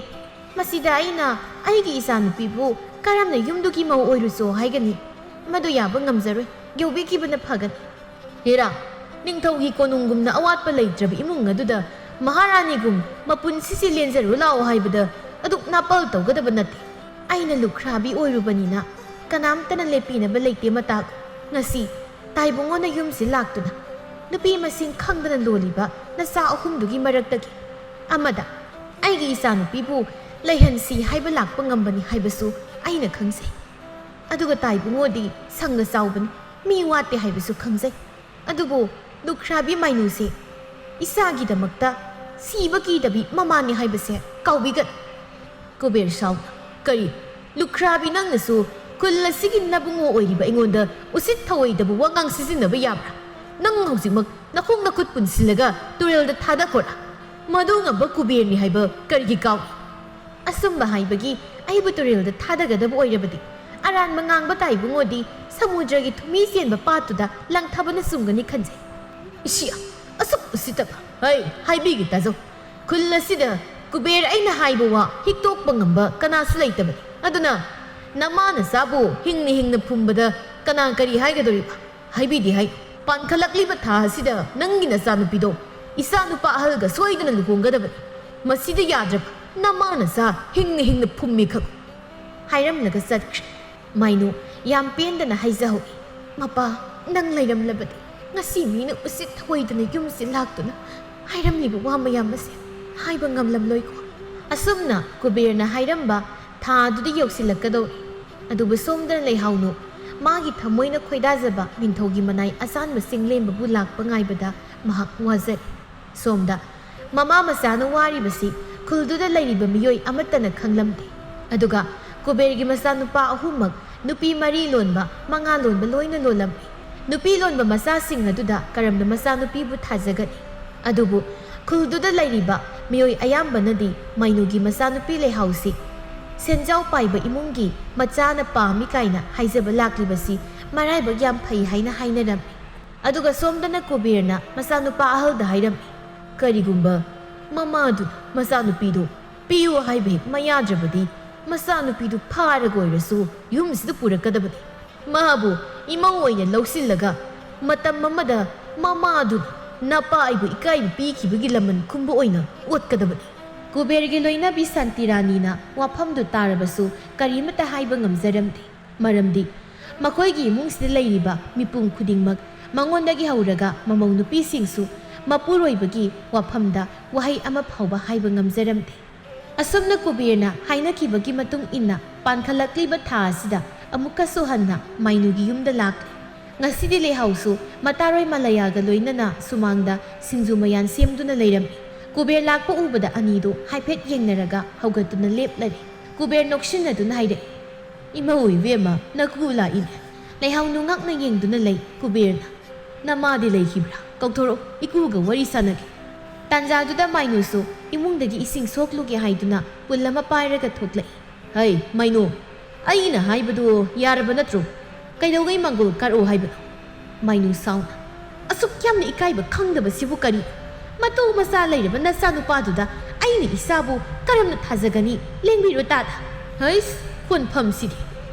ꯃꯁꯤꯗ ꯑꯩꯅ ꯑꯩꯒꯤ ꯏꯆꯥꯅꯨꯄꯤꯕꯨ ꯀꯔꯝꯅ ꯌꯨꯝꯗꯨꯒꯤ ꯃꯧ ꯑꯣꯏꯔꯨꯆꯣ ꯍꯥꯏꯒꯅꯤ? ꯃꯗꯨ ꯌꯥꯕ ꯉꯝꯖꯔꯣꯏ꯫ ꯌꯧꯕꯤꯈꯤꯕꯅ ꯐꯒꯅꯤ꯫" "ꯍꯦꯔꯥ, ꯅꯤꯡꯊꯧꯒꯤ ꯀꯣꯅꯨꯡꯒꯨꯝꯅ ꯑꯋꯥꯠꯄ ꯂꯩꯇ꯭ꯔꯕ ꯏꯃꯨꯡ ꯑꯗꯨꯗ ꯃꯍꯥꯔꯥꯅꯤꯒꯨꯝ ꯃꯄꯨꯟꯁꯤꯁꯤ ꯂꯦꯟꯖꯔꯨ ꯂꯥꯛꯑꯣ ꯍꯥꯏꯕꯗ ꯑꯗꯨꯛ ꯅꯥꯄꯜ ꯇꯧꯒꯗꯕ ꯅꯠꯇꯦ꯫ ꯑꯩꯅ ꯂꯨꯈ꯭ꯔꯥꯕꯤ ꯑꯣꯏꯔꯨꯕꯅꯤꯅ ꯀꯅꯥꯝꯇꯅ ꯂꯦꯞꯄꯤꯅꯕ ꯂꯩꯇꯦ ꯃꯇꯥꯒꯨꯝ꯫ ꯉꯁꯤ ꯇꯥꯏꯕꯨꯡꯉꯣꯅ ꯌꯨꯝꯁꯤ ꯂꯥꯛꯇꯨꯅ ꯅꯨꯄꯤ ꯃꯁꯤꯡ ꯈꯪꯗꯅ ꯂꯣꯜꯂꯤꯕ ꯅꯆꯥ ꯑꯍꯨꯝꯗꯨꯒꯤ ꯃꯔꯛꯇꯒꯤ ꯑꯃꯗ ꯑꯩꯒꯤ ꯏꯆꯥꯅꯨꯄꯤꯕꯨ ꯂꯩꯍꯟꯁꯤ ꯍꯥꯏꯕ ꯂꯥꯛꯄ ꯉꯝꯕꯅꯤ ꯍꯥꯏꯕꯁꯨ ꯑꯩꯅ ꯈꯪꯖꯩ꯫ ꯑꯗꯨꯒ ꯇꯥꯏꯕꯨꯡꯉꯣꯗꯤ ꯁꯪꯒ ꯆꯥꯎꯕꯅꯤ, ꯃꯤ ꯋꯥꯠꯇꯦ ꯍꯥꯏꯕꯁꯨ ꯈꯪꯖꯩ꯫ ꯑꯗꯨꯕꯨ ꯂꯨꯈ꯭ꯔꯥꯕꯤ ꯃꯥꯏꯅꯨꯁꯤ ꯏꯆꯥꯒꯤꯗꯃꯛꯇ ꯁꯤꯕ ꯀꯤꯗꯕꯤ ꯃꯃꯥꯅꯤ ꯍꯥꯏꯕꯁꯦ ꯀꯥꯎꯕꯤꯒꯅꯨ꯫" ꯀꯨꯕꯦꯔ ꯁꯥꯎꯅ, "ꯀꯔꯤ? ꯂꯨꯈ꯭ꯔꯥꯕꯤ, ꯅꯪꯅꯁꯨ ꯈꯨꯜ ꯑꯁꯤꯒꯤ ꯅꯕꯨꯡꯉꯣ ꯑꯣꯏꯔꯤꯕ ꯑꯩꯉꯣꯟꯗ ꯎꯁꯤꯠ ꯊꯑꯣꯏꯗꯕ ꯋꯥꯉꯥꯡ ꯁꯤꯖꯤꯟꯅꯕ ꯌꯥꯕ꯭ꯔꯥ? ꯅꯪ ꯍꯧꯖꯤꯛꯃꯛ ꯅꯈꯣꯡ ꯅꯈꯨꯠ ꯄꯨꯟꯁꯤꯜꯂꯒ ꯇꯨꯔꯦꯜꯗ ꯊꯥꯗꯈꯣꯔꯥ? ꯃꯗꯨ ꯉꯝꯕ ꯀꯨꯕꯦꯔꯅꯤ ꯍꯥꯏꯕ ꯀꯔꯤꯒꯤ ꯀꯥꯎꯏ? ꯑꯆꯨꯝꯕ ꯍꯥꯏꯕꯒꯤ ꯑꯩꯕꯨ ꯇꯨꯔꯦꯜꯗ ꯊꯥꯗꯒꯗꯕ ꯑꯣꯏꯔꯕꯗꯤ ꯑꯔꯥꯟꯕ ꯉꯥꯡꯕ ꯇꯥꯏꯕꯨꯡꯉꯣꯗꯤ ꯁꯃꯨꯗ꯭ꯔꯒꯤ ꯊꯨꯝꯃꯤ ꯆꯦꯟꯕ ꯄꯥꯠꯇꯨꯗ ꯂꯪꯊꯕꯅ ꯆꯨꯝꯒꯅꯤ ꯈꯟꯖꯩ꯫" "ꯏꯁꯤꯌꯥ, ꯑꯁꯨꯛ ꯎꯁꯤꯠꯇꯕ! ꯍꯩ, ꯍꯥꯏꯕꯤꯒꯦ ꯇꯥꯖꯧ꯫ ꯈꯨꯜ ꯑꯁꯤꯗ ꯀꯨꯕꯦꯔ ꯑꯩꯅ ꯍꯥꯏꯕ ꯋꯥ ꯍꯤꯛꯇꯣꯛꯄ ꯉꯝꯕ ꯀꯅꯥꯁꯨ ꯂꯩꯇꯕꯅꯤ꯫ ꯑꯗꯨꯅ ꯅꯃꯥ ꯅꯆꯥꯕꯨ ꯍꯤꯡꯅ ꯍꯤꯡꯅ ꯐꯨꯝꯕꯗ ꯀꯅꯥ ꯀꯔꯤ ꯍꯥꯏꯒꯗꯧꯔꯤꯕ? ꯍꯥꯏꯕꯤꯗꯦ ꯍꯥꯏ꯫ ꯄꯥꯟꯈꯠꯂꯛꯂꯤꯕ ꯊꯥ ꯑꯁꯤꯗ ꯅꯪꯒꯤ ꯅꯆꯥꯅꯨꯄꯤꯗꯣ ꯏꯆꯥ ꯅꯨꯄꯥ ꯑꯍꯜꯒ ꯁꯣꯏꯗꯅ ꯂꯨꯍꯣꯡꯒꯗꯕꯅꯤ꯫ ꯃꯁꯤꯗ ꯌꯥꯗ꯭ꯔꯕ ꯅꯃꯥ ꯅꯆꯥ ꯍꯤꯡꯅ ꯍꯤꯡꯅ ꯐꯨꯝꯃꯤ ꯈꯛ꯫" ꯍꯥꯏꯔꯝꯂꯒ ꯆꯠꯈ꯭ꯔꯦ꯫ ꯃꯥꯏꯅꯨ ꯌꯥꯝ ꯄꯦꯟꯗꯅ ꯍꯥꯏꯖꯍꯧꯏ, "ꯃꯄꯥ, ꯅꯪ ꯂꯩꯔꯝꯂꯕꯗꯤ ꯉꯁꯤ ꯃꯤꯅ ꯎꯁꯤꯠ ꯊꯑꯣꯏꯗꯅ ꯌꯨꯝꯁꯤ ꯂꯥꯛꯇꯨꯅ ꯍꯥꯏꯔꯝꯂꯤꯕ ꯋꯥ ꯃꯌꯥꯝ ꯑꯁꯦ ꯍꯥꯏꯕ ꯉꯝꯂꯝꯂꯣꯏꯀꯣ꯫" ꯑꯁꯨꯝꯅ ꯀꯨꯕꯦꯔꯅ ꯍꯥꯏꯔꯝꯕ ꯊꯥ ꯑꯗꯨꯗꯤ ꯌꯧꯁꯤꯜꯂꯛꯀꯗꯧꯔꯦ꯫ ꯑꯗꯨꯕꯨ ꯁꯣꯝꯗꯅ ꯂꯩꯍꯥꯎꯅꯨ ꯃꯥꯒꯤ ꯊꯃꯣꯏꯅ ꯈꯣꯏꯗꯥꯖꯕ ꯅꯤꯡꯊꯧꯒꯤ ꯃꯅꯥꯏ ꯑꯆꯥꯟꯕ ꯆꯤꯡꯂꯦꯝꯕꯕꯨ ꯂꯥꯛꯄ ꯉꯥꯏꯕꯗ ꯃꯍꯥꯛ ꯋꯥꯖꯔꯤ꯫ ꯁꯣꯝꯗ ꯃꯃꯥ ꯃꯆꯥꯅ ꯋꯥꯔꯤꯕꯁꯤ ꯈꯨꯜꯗꯨꯗ ꯂꯩꯔꯤꯕ ꯃꯤꯑꯣꯏ ꯑꯃꯠꯇꯅ ꯈꯪꯂꯝꯗꯦ꯫ ꯑꯗꯨꯒ ꯀꯨꯕꯦꯔꯒꯤ ꯃꯆꯥꯅꯨꯄꯥ ꯑꯍꯨꯝꯃꯛ ꯅꯨꯄꯤ ꯃꯔꯤ ꯂꯣꯟꯕ, ꯃꯉꯥ ꯂꯣꯟꯕ ꯂꯣꯏꯅ ꯂꯣꯜꯂꯝꯃꯤ꯫ ꯅꯨꯄꯤ ꯂꯣꯟꯕ ꯃꯆꯥꯁꯤꯡ ꯑꯗꯨꯗ ꯀꯔꯝꯅ ꯃꯆꯥꯅꯨꯄꯤꯕꯨ ꯊꯥꯖꯒꯅꯤ? ꯑꯗꯨꯕꯨ ꯈꯨꯜꯗꯨꯗ ꯂꯩꯔꯤꯕ ꯃꯤꯑꯣꯏ ꯑꯌꯥꯝꯕꯅꯗꯤ ꯃꯩꯅꯨꯒꯤ ꯃꯆꯥꯅꯨꯄꯤ ꯂꯩꯍꯥꯎꯁꯤ ꯁꯦꯟꯖꯥꯎ ꯄꯥꯏꯕ ꯏꯃꯨꯡꯒꯤ ꯃꯆꯥꯅ ꯄꯥꯝꯃꯤ ꯀꯥꯏꯅ ꯍꯥꯏꯖꯕ ꯂꯥꯛꯂꯤꯕꯁꯤ ꯃꯔꯥꯏꯕꯛ ꯌꯥꯝ ꯐꯩ ꯍꯥꯏꯅ ꯍꯥꯏꯅꯔꯝꯃꯤ꯫ ꯑꯗꯨꯒ ꯁꯣꯝꯗꯅ ꯀꯨꯕꯦꯔꯅ ꯃꯆꯥꯅꯨꯄꯥ ꯑꯍꯜꯗ ꯍꯥꯏꯔꯝꯃꯤ, "ꯀꯔꯤꯒꯨꯝꯕ ꯃꯃꯥꯗꯨꯅ ꯃꯆꯥꯅꯨꯄꯤꯗꯨ ꯄꯤꯌꯨ ꯍꯥꯏꯕ ꯍꯦꯛ ꯃꯌꯥꯗ꯭ꯔꯕꯗꯤ, ꯃꯆꯥꯅꯨꯄꯤꯗꯨ ꯐꯥꯔꯒ ꯑꯣꯏꯔꯁꯨ ꯌꯨꯝꯁꯤꯗ ꯄꯨꯔꯛꯀꯗꯕꯅꯤ꯫ ꯃꯥꯕꯨ ꯏꯃꯧ ꯑꯣꯏꯅ ꯂꯧꯁꯤꯜꯂꯒ ꯃꯇꯝ ꯑꯃꯗ ꯃꯃꯥꯗꯨꯅ ꯅꯄꯥ ꯑꯩꯕꯨ ꯏꯀꯥꯏꯕ ꯄꯤꯈꯤꯕꯒꯤ ꯂꯃꯟ ꯈꯨꯝꯕ ꯑꯣꯏꯅ ꯑꯣꯠꯀꯗꯕꯅꯤ꯫" ꯀꯨꯕꯦꯔꯒꯤ ꯂꯣꯏꯅꯕꯤ ꯁꯥꯟꯇꯤ ꯔꯥꯅꯤꯅ ꯋꯥꯐꯝꯗꯨ ꯇꯥꯔꯕꯁꯨ ꯀꯔꯤꯃꯠꯇ ꯍꯥꯏꯕ ꯉꯝꯖꯔꯝꯗꯦ꯫ ꯃꯔꯝꯗꯤ ꯃꯈꯣꯏꯒꯤ ꯏꯃꯨꯡꯁꯤꯗ ꯂꯩꯔꯤꯕ ꯃꯤꯄꯨꯝ ꯈꯨꯗꯤꯡꯃꯛ, ꯃꯉꯣꯟꯗꯒꯤ ꯍꯧꯔꯒ ꯃꯃꯧ ꯅꯨꯄꯤꯁꯤꯡꯁꯨ, ꯃꯄꯨꯔꯣꯏꯕꯒꯤ ꯋꯥꯐꯝꯗ ꯋꯥꯍꯩ ꯑꯃ ꯐꯥꯎꯕ ꯍꯥꯏꯕ ꯉꯝꯖꯔꯝꯗꯦ꯫ ꯑꯁꯨꯝꯅ ꯀꯨꯕꯦꯔꯅ ꯍꯥꯏꯅꯈꯤꯕꯒꯤ ꯃꯇꯨꯡ ꯏꯟꯅ ꯄꯥꯟꯈꯠꯂꯛꯂꯤꯕ ꯊꯥ ꯑꯁꯤꯗ ꯑꯃꯨꯛꯀꯁꯨ ꯍꯟꯅ ꯃꯥꯏꯅꯨꯒꯤ ꯌꯨꯝꯗ ꯂꯥꯛꯂꯦ꯫ ꯉꯁꯤꯗꯤ ꯂꯩꯍꯥꯎꯁꯨ ꯃꯇꯥꯔꯣꯏ ꯃꯂꯌꯥꯒ ꯂꯣꯏꯅꯅ ꯁꯨꯃꯥꯡꯗ ꯁꯤꯡꯖꯨ ꯃꯌꯥꯟ ꯁꯦꯝꯗꯨꯅ ꯂꯩꯔꯝꯃꯤ꯫ ꯀꯨꯕꯦꯔ ꯂꯥꯛꯄ ꯎꯕꯗ ꯑꯅꯤꯗꯨ ꯍꯥꯏꯐꯦꯠ ꯌꯦꯡꯅꯔꯒ ꯍꯧꯒꯠꯇꯨꯅ ꯂꯦꯞꯂꯔꯦ꯫ ꯀꯨꯕꯦꯔ ꯅꯣꯛꯁꯤꯟꯅꯗꯨꯅ ꯍꯥꯏꯔꯛꯏ, "ꯏꯃꯧ ꯏꯕꯦꯝꯃ, ꯅꯀꯨ ꯂꯥꯛꯏꯅꯦ꯫" ꯂꯩꯍꯥꯎ ꯅꯨꯡꯉꯥꯛꯅ ꯌꯦꯡꯗꯨꯅ ꯂꯩ꯫ ꯀꯨꯕꯦꯔꯅ, "ꯅꯃꯥꯗꯤ ꯂꯩꯈꯤꯕ꯭ꯔꯥ? ꯀꯧꯊꯣꯔꯛꯎ, ꯏꯀꯨꯒ ꯋꯥꯔꯤ ꯁꯥꯟꯅꯒꯦ꯫" ꯇꯥꯟꯖꯥꯗꯨꯗ ꯃꯥꯏꯅꯨꯁꯨ ꯏꯃꯨꯡꯗꯒꯤ ꯏꯁꯤꯡ ꯁꯣꯛꯂꯨꯒꯦ ꯍꯥꯏꯗꯨꯅ ꯄꯨꯜ ꯑꯃ ꯄꯥꯏꯔꯒ ꯊꯣꯛꯂꯛꯏ꯫ "ꯍꯩ, ꯃꯥꯏꯅꯨ, ꯑꯩꯅ ꯍꯥꯏꯕꯗꯨ ꯌꯥꯔꯕ ꯅꯠꯇ꯭ꯔꯣ? ꯀꯩꯗꯧꯉꯩ ꯃꯪꯒꯣꯜ ꯀꯥꯔꯛꯑꯣ ꯍꯥꯏꯕꯅꯣ?" ꯃꯥꯏꯅꯨ ꯁꯥꯎꯅ, "ꯑꯁꯨꯛ ꯌꯥꯝꯅ ꯏꯀꯥꯏꯕ ꯈꯪꯗꯕꯁꯤꯕꯨ ꯀꯔꯤ? ꯃꯇꯨ ꯃꯆꯥ ꯂꯩꯔꯕ ꯅꯆꯥꯅꯨꯄꯥꯗꯨꯗ ꯑꯩꯅ ꯏꯆꯥꯕꯨ ꯀꯔꯝꯅ ꯊꯥꯖꯒꯅꯤ? ꯂꯦꯡꯕꯤꯔꯣ ꯇꯥꯗ꯫" ꯍꯩꯁ, ꯈꯣꯟꯐꯝꯁꯤꯗꯤ!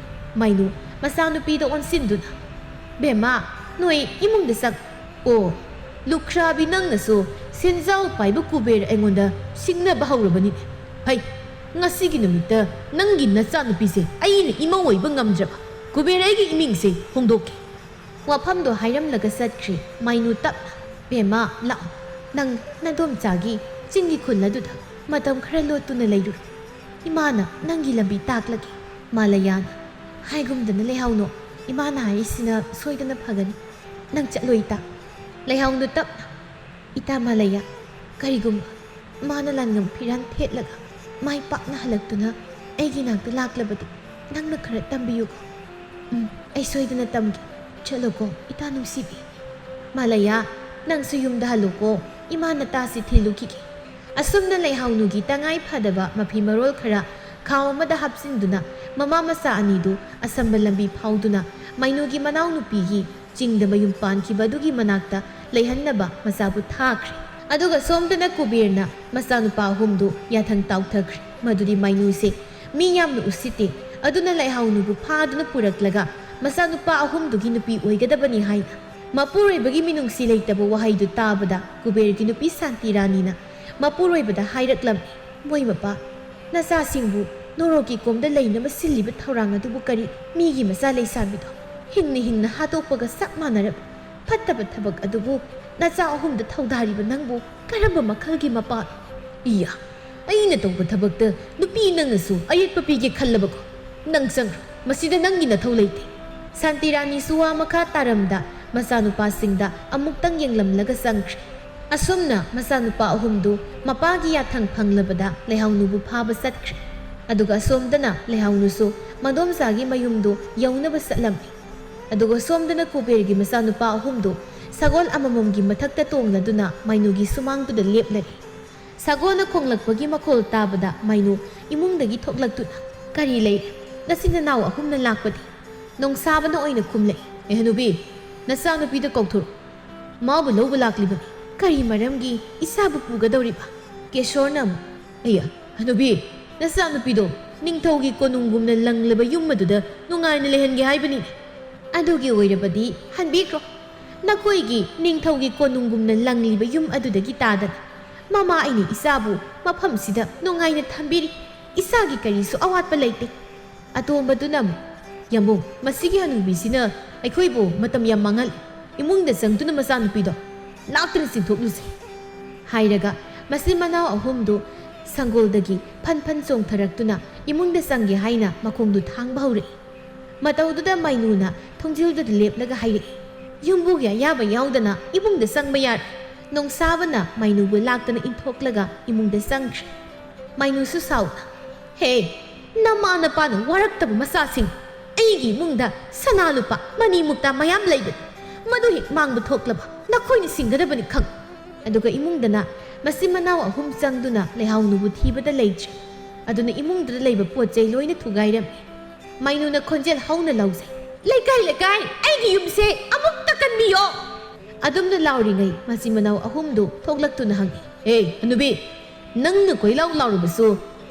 ꯃꯥꯏꯅꯨ ꯃꯆꯥꯅꯨꯄꯤꯗ ꯑꯣꯟꯁꯤꯟꯗꯨꯅ, "ꯕꯦꯝꯃ, ꯅꯣꯏ ꯏꯃꯨꯡꯗ ꯆꯪ꯫ ꯑꯣ, ꯂꯨꯈ꯭ꯔꯥꯕꯤ, ꯅꯪꯅꯁꯨ ꯁꯦꯟꯖꯥꯎ ꯄꯥꯏꯕ ꯀꯨꯕꯦꯔ ꯑꯩꯉꯣꯟꯗ ꯁꯤꯡꯅꯕ ꯍꯧꯔꯕꯅꯤꯅꯦ꯫ ꯍꯩ, ꯉꯁꯤꯒꯤ ꯅꯨꯃꯤꯠꯇ ꯅꯪꯒꯤ ꯅꯆꯥꯅꯨꯄꯤꯁꯦ ꯑꯩꯅ ꯏꯃꯧ ꯑꯣꯏꯕ ꯉꯝꯗ꯭ꯔꯕ꯫ ꯀꯨꯕꯦꯔ ꯑꯩꯒꯤ ꯏꯃꯤꯡꯁꯦ ꯍꯣꯡꯗꯣꯛꯀꯦ꯫" ꯋꯥꯐꯝꯗꯣ ꯍꯥꯏꯔꯝꯂꯒ ꯆꯠꯈ꯭ꯔꯦ꯫ ꯃꯥꯏꯅꯨ ꯇꯞꯅ, "ꯕꯦꯝꯃ, ꯂꯥꯛꯑꯣ꯫ ꯅꯪ ꯅꯗꯣꯝꯆꯥꯒꯤ ꯆꯤꯡꯒꯤ ꯈꯨꯜ ꯑꯗꯨꯗ ꯃꯇꯝ ꯈꯔ ꯂꯣꯠꯇꯨꯅ ꯂꯩꯔꯨꯔꯣ꯫ ꯏꯃꯥꯅ ꯅꯪꯒꯤ ꯂꯝꯕꯤ ꯇꯥꯛꯂꯒꯦ꯫" ꯃꯥꯂꯌꯥꯅ, "ꯍꯥꯏꯒꯨꯝꯗꯅ ꯂꯩꯍꯥꯎꯅꯣ, ꯏꯃꯥꯅ ꯍꯥꯏꯔꯤꯁꯤꯅ ꯁꯣꯏꯗꯅ ꯐꯒꯅꯤ꯫ ꯅꯪ ꯆꯠꯂꯣ ꯏꯇꯥ꯫" ꯂꯩꯍꯥꯎꯅ ꯇꯞꯅ, "ꯏꯇꯥ ꯃꯥꯂꯌꯥ, ꯀꯔꯤꯒꯨꯝꯕ ꯃꯥꯅ ꯂꯥꯟꯉꯝ ꯐꯤꯔꯥꯟ ꯊꯦꯠꯂꯒ ꯃꯥꯏ ꯄꯥꯛꯅ ꯍꯜꯂꯛꯇꯨꯅ ꯑꯩꯒꯤ ꯅꯥꯛꯇ ꯂꯥꯛꯂꯕꯗꯤ ꯅꯪꯅ ꯈꯔ ꯇꯝꯕꯤꯌꯨꯀꯣ꯫ "ꯎꯝ, ꯑꯩ ꯁꯣꯏꯗꯅ ꯇꯝꯒꯦ꯫ ꯆꯠꯂꯣꯀꯣ, ꯏꯇꯥ ꯅꯨꯡꯁꯤꯕꯤ꯫ ꯃꯥꯂꯩꯌꯥ, ꯅꯪꯁꯨ ꯌꯨꯝꯗ ꯍꯜꯂꯨꯀꯣ, ꯏꯃꯥ ꯅꯇꯥꯁꯤ ꯊꯤꯜꯂꯨꯈꯤꯒꯦ"꯫ ꯑꯁꯨꯝꯅ ꯂꯩꯍꯥꯎꯅꯨꯒꯤ ꯇꯉꯥꯏ ꯐꯗꯕ ꯃꯐꯤ ꯃꯔꯣꯜ ꯈꯔ ꯈꯥꯎ ꯑꯃꯗ ꯍꯥꯞꯆꯤꯟꯗꯨꯅ ꯃꯃꯥ ꯃꯆꯥ ꯑꯅꯤꯗꯨ ꯑꯁꯝꯕ ꯂꯝꯕꯤ ꯐꯥꯎꯗꯨꯅ ꯃꯥꯏꯅꯨꯒꯤ ꯃꯅꯥꯎꯅꯨꯄꯤꯒꯤ ꯆꯤꯡꯗ ꯃꯌꯨꯝ ꯄꯥꯟꯈꯤꯕ ꯑꯗꯨꯒꯤ ꯃꯅꯥꯛꯇ ꯂꯩꯍꯟꯅꯕ ꯃꯆꯥꯕꯨ ꯊꯥꯈ꯭ꯔꯦ꯫ ꯑꯗꯨꯒ ꯁꯣꯝꯗꯅ ꯀꯨꯕꯦꯔꯅ ꯃꯆꯥꯅꯨꯄꯥ ꯑꯍꯨꯝꯗꯨ ꯌꯥꯊꯪ ꯇꯥꯎꯊꯈ꯭ꯔꯦ꯫ ꯃꯗꯨꯗꯤ ꯃꯥꯏꯅꯨꯁꯦ ꯃꯤ ꯌꯥꯝꯅ ꯎꯁꯤꯠꯇꯦ꯫ ꯑꯗꯨꯅ ꯂꯩꯍꯥꯎꯅꯨꯕꯨ ꯐꯥꯗꯨꯅ ꯄꯨꯔꯛꯂꯒ ꯃꯆꯥꯅꯨꯄꯥ ꯑꯍꯨꯝꯗꯨꯒꯤ ꯅꯨꯄꯤ ꯑꯣꯏꯒꯗꯕꯅꯤ ꯍꯥꯏꯅ ꯃꯄꯨꯔꯣꯏꯕꯒꯤ ꯃꯤꯅꯨꯡꯁꯤ ꯂꯩꯇꯕ ꯋꯥꯍꯩꯗꯨ ꯇꯥꯕꯗ ꯀꯨꯕꯦꯔꯒꯤ ꯅꯨꯄꯤ ꯁꯥꯟꯇꯤ ꯔꯥꯅꯤꯅ ꯃꯄꯨꯔꯣꯏꯕꯗ ꯍꯥꯏꯔꯛꯂꯝꯃꯤ, "ꯃꯣꯏ ꯃꯄꯥ, ꯅꯆꯥꯁꯤꯡꯕꯨ ꯅꯣꯔꯣꯛꯀꯤ ꯀꯣꯝꯗ ꯂꯩꯅꯕ ꯁꯤꯜꯂꯤꯕ ꯊꯧꯔꯥꯡ ꯑꯗꯨꯕꯨ ꯀꯔꯤ? ꯃꯤꯒꯤ ꯃꯆꯥ ꯂꯩꯁꯥꯕꯤꯗꯣ ꯍꯤꯡꯅ ꯍꯤꯡꯅ ꯍꯥꯠꯇꯣꯛꯄꯒ ꯆꯞ ꯃꯥꯟꯅꯔꯕ ꯐꯠꯇꯕ ꯊꯕꯛ ꯑꯗꯨꯕꯨ ꯅꯆꯥ ꯑꯍꯨꯝꯗ ꯊꯧꯗꯥꯔꯤꯕ ꯅꯪꯕꯨ ꯀꯔꯝꯕ ꯃꯈꯜꯒꯤ ꯃꯄꯥꯅꯣ?" "ꯏꯌꯥ, ꯑꯩꯅ ꯇꯧꯕ ꯊꯕꯛꯇ ꯅꯨꯄꯤ ꯅꯪꯅꯁꯨ ꯑꯌꯦꯠꯄ ꯄꯤꯒꯦ ꯈꯜꯂꯕꯀꯣ? ꯅꯪ ꯆꯪꯈ꯭ꯔꯣ, ꯃꯁꯤꯗ ꯅꯪꯒꯤ ꯅꯊꯧ ꯂꯩꯇꯦ"꯫ ꯁꯥꯟꯇꯤ ꯔꯥꯅꯤꯁꯨ ꯋꯥ ꯃꯈꯥ ꯇꯥꯔꯝꯗ ꯃꯆꯥꯅꯨꯄꯥꯁꯤꯡꯗ ꯑꯃꯨꯛꯇꯪ ꯌꯦꯡꯂꯝꯂꯒ ꯆꯪꯈ꯭ꯔꯦ꯫ ꯑꯁꯨꯝꯅ ꯃꯆꯥꯅꯨꯄꯥ ꯑꯍꯨꯝꯗꯨ ꯃꯄꯥꯒꯤ ꯌꯥꯊꯪ ꯐꯪꯂꯕꯗ ꯂꯩꯍꯥꯎꯅꯨꯕꯨ ꯐꯥꯕ ꯆꯠꯈ꯭ꯔꯦ꯫ ꯑꯗꯨꯒ ꯑꯁꯣꯝꯗꯅ ꯂꯩꯍꯥꯎꯅꯨꯁꯨ ꯃꯗꯣꯝꯆꯥꯒꯤ ꯃꯌꯨꯝꯗꯨ ꯌꯧꯅꯕ ꯆꯠꯂꯝꯃꯤ꯫ ꯑꯗꯨꯒ ꯁꯣꯝꯗꯅ ꯀꯨꯕꯦꯔꯒꯤ ꯃꯆꯥꯅꯨꯄꯥ ꯑꯍꯨꯝꯗꯨ ꯁꯒꯣꯜ ꯑꯃꯃꯝꯒꯤ ꯃꯊꯛꯇ ꯇꯣꯡꯂꯗꯨꯅ ꯃꯥꯏꯅꯨꯒꯤ ꯁꯨꯃꯥꯡꯗꯨꯗ ꯂꯦꯞꯂꯔꯦ꯫ ꯁꯒꯣꯜꯅ ꯈꯣꯡꯂꯛꯄꯒꯤ ꯃꯈꯣꯜ ꯇꯥꯕꯗ ꯃꯥꯏꯅꯨ ꯏꯃꯨꯡꯗꯒꯤ ꯊꯣꯛꯂꯛꯇꯨꯅ, "ꯀꯔꯤ ꯂꯩꯔꯦ? ꯅꯆꯤꯟ ꯅꯅꯥꯎ ꯑꯍꯨꯝꯅ ꯂꯥꯛꯄꯗꯤ?" ꯅꯣꯡꯁꯥꯕꯅ ꯑꯣꯏꯅ ꯈꯨꯝꯂꯛꯏ, "ꯑꯦ ꯍꯅꯨꯕꯤ, ꯅꯆꯥꯅꯨꯄꯤꯗ ꯀꯧꯊꯣꯔꯛꯎ꯫ ꯃꯥꯕꯨ ꯂꯧꯕ ꯂꯥꯛꯂꯤꯕꯅꯤ꯫ ꯀꯔꯤ ꯃꯔꯝꯒꯤ ꯏꯆꯥꯕꯨ ꯄꯨꯒꯗꯧꯔꯤꯕ?" ꯀꯦꯁꯣꯔꯅ ꯑꯃꯨꯛ, "ꯑꯌꯥ, ꯍꯅꯨꯕꯤ, ꯅꯆꯥꯅꯨꯄꯤꯗꯣ ꯅꯤꯡꯊꯧꯒꯤ ꯀꯣꯅꯨꯡꯒꯨꯝꯅ ꯂꯪꯂꯕ ꯌꯨꯝ ꯑꯗꯨꯗ ꯅꯨꯡꯉꯥꯏꯅ ꯂꯩꯍꯟꯒꯦ ꯍꯥꯏꯕꯅꯤꯅꯦ꯫ ꯑꯗꯨꯒꯤ ꯑꯣꯏꯔꯕꯗꯤ ꯍꯟꯕꯤꯈ꯭ꯔꯣ꯫ ꯅꯈꯣꯏꯒꯤ ꯅꯤꯡꯊꯧꯒꯤ ꯀꯣꯅꯨꯡꯒꯨꯝꯅ ꯂꯪꯂꯤꯕ ꯌꯨꯝ ꯑꯗꯨꯗꯒꯤ ꯇꯥꯗꯅ ꯃꯃꯥ ꯑꯩꯅ ꯏꯆꯥꯕꯨ ꯃꯐꯝꯁꯤꯗ ꯅꯨꯡꯉꯥꯏꯅ ꯊꯝꯕꯤꯔꯤ꯫ ꯏꯆꯥꯒꯤ ꯀꯔꯤꯁꯨ ꯑꯋꯥꯠꯄ ꯂꯩꯇꯦ"꯫ ꯑꯇꯣꯝꯕꯗꯨꯅ ꯑꯃꯨꯛ, "ꯌꯥꯝꯕꯨꯡ, ꯃꯁꯤꯒꯤ ꯍꯅꯨꯕꯤꯁꯤꯅ ꯑꯩꯈꯣꯏꯕꯨ ꯃꯇꯝ ꯌꯥꯝ ꯃꯥꯡꯍꯜꯂꯤ꯫ ꯏꯃꯨꯡꯗ ꯆꯪꯗꯨꯅ ꯃꯆꯥꯅꯨꯄꯤꯗꯣ ꯂꯥꯛꯇꯅ ꯆꯤꯡꯊꯣꯛꯂꯨꯁꯦ" ꯍꯥꯏꯔꯒ ꯃꯆꯤꯟ ꯃꯅꯥꯎ ꯑꯍꯨꯝꯗꯨ ꯁꯪꯒꯣꯜꯗꯒꯤ ꯐꯟ ꯐꯟ ꯆꯣꯡꯊꯔꯛꯇꯨꯅ ꯏꯃꯨꯡꯗ ꯆꯪꯒꯦ ꯍꯥꯏꯅ ꯃꯈꯣꯡꯗꯨ ꯊꯥꯡꯕ ꯍꯧꯔꯛꯏ꯫ ꯃꯇꯧꯗꯨꯗ ꯃꯥꯏꯅꯨꯅ ꯊꯣꯡꯖꯤꯜꯗꯨꯗ ꯂꯦꯞꯂꯒ ꯍꯥꯏꯔꯛꯏ, "ꯌꯨꯝꯕꯨꯒꯤ ꯑꯌꯥꯕ ꯌꯥꯎꯗꯅ ꯏꯃꯨꯡꯗ ꯆꯪꯕ ꯌꯥꯔꯦ"꯫ ꯅꯣꯡꯁꯥꯕꯅ ꯃꯥꯏꯅꯨꯕꯨ ꯂꯥꯛꯇꯅ ꯏꯟꯊꯣꯛꯂꯒ ꯏꯃꯨꯡꯗ ꯆꯪꯈ꯭ꯔꯦ꯫ ꯃꯥꯏꯅꯨꯁꯨ ꯁꯥꯎꯅ, "ꯍꯦ, ꯅꯃꯥ ꯅꯄꯥꯅ ꯋꯥꯔꯛꯇꯕ ꯃꯆꯥꯁꯤꯡ, ꯑꯩꯒꯤ ꯏꯃꯨꯡꯗ ꯁꯅꯥ ꯂꯨꯄꯥ ꯃꯅꯤ ꯃꯨꯛꯇꯥ ꯃꯌꯥꯝ ꯂꯩꯕꯅꯤ꯫ ꯃꯗꯨ ꯍꯦꯛ ꯃꯥꯡꯕ ꯊꯣꯛꯂꯕ ꯅꯈꯣꯏꯅ ꯁꯤꯡꯒꯗꯕꯅꯤ ꯈꯪ꯫ ꯑꯗꯨꯒ ꯏꯃꯨꯡꯗꯅ ꯃꯆꯤꯟ ꯃꯅꯥꯎ ꯑꯍꯨꯝ ꯆꯪꯗꯨꯅ ꯂꯩꯍꯥꯎꯅꯨꯕꯨ ꯊꯤꯕꯗ ꯂꯩꯇ꯭ꯔꯦ꯫ ꯑꯗꯨꯅ ꯏꯃꯨꯡꯗꯨꯗ ꯂꯩꯕ ꯄꯣꯠ ꯆꯩ ꯂꯣꯏꯅ ꯊꯨꯒꯥꯏꯔꯝꯃꯤ꯫ ꯃꯥꯏꯅꯨꯅ ꯈꯣꯟꯖꯦꯜ ꯍꯧꯅ ꯂꯥꯎꯖꯩ, "ꯂꯩꯀꯥꯏ, ꯂꯩꯀꯥꯏ, ꯑꯩꯒꯤ ꯌꯨꯝꯁꯦ ꯑꯃꯨꯛꯇ ꯀꯟꯕꯤꯌꯣ!" ꯑꯗꯨꯝꯅ ꯂꯥꯎꯔꯤꯉꯩ ꯃꯆꯤꯟ ꯃꯅꯥꯎ ꯑꯍꯨꯝꯗꯨ ꯊꯣꯛꯂꯛꯇꯨꯅ ꯍꯪꯉꯤ, "ꯍꯦ, ꯍꯅꯨꯕꯤ, ꯅꯪꯅ ꯀꯣꯏꯂꯥꯎ ꯂꯥꯎꯔꯕꯁꯨ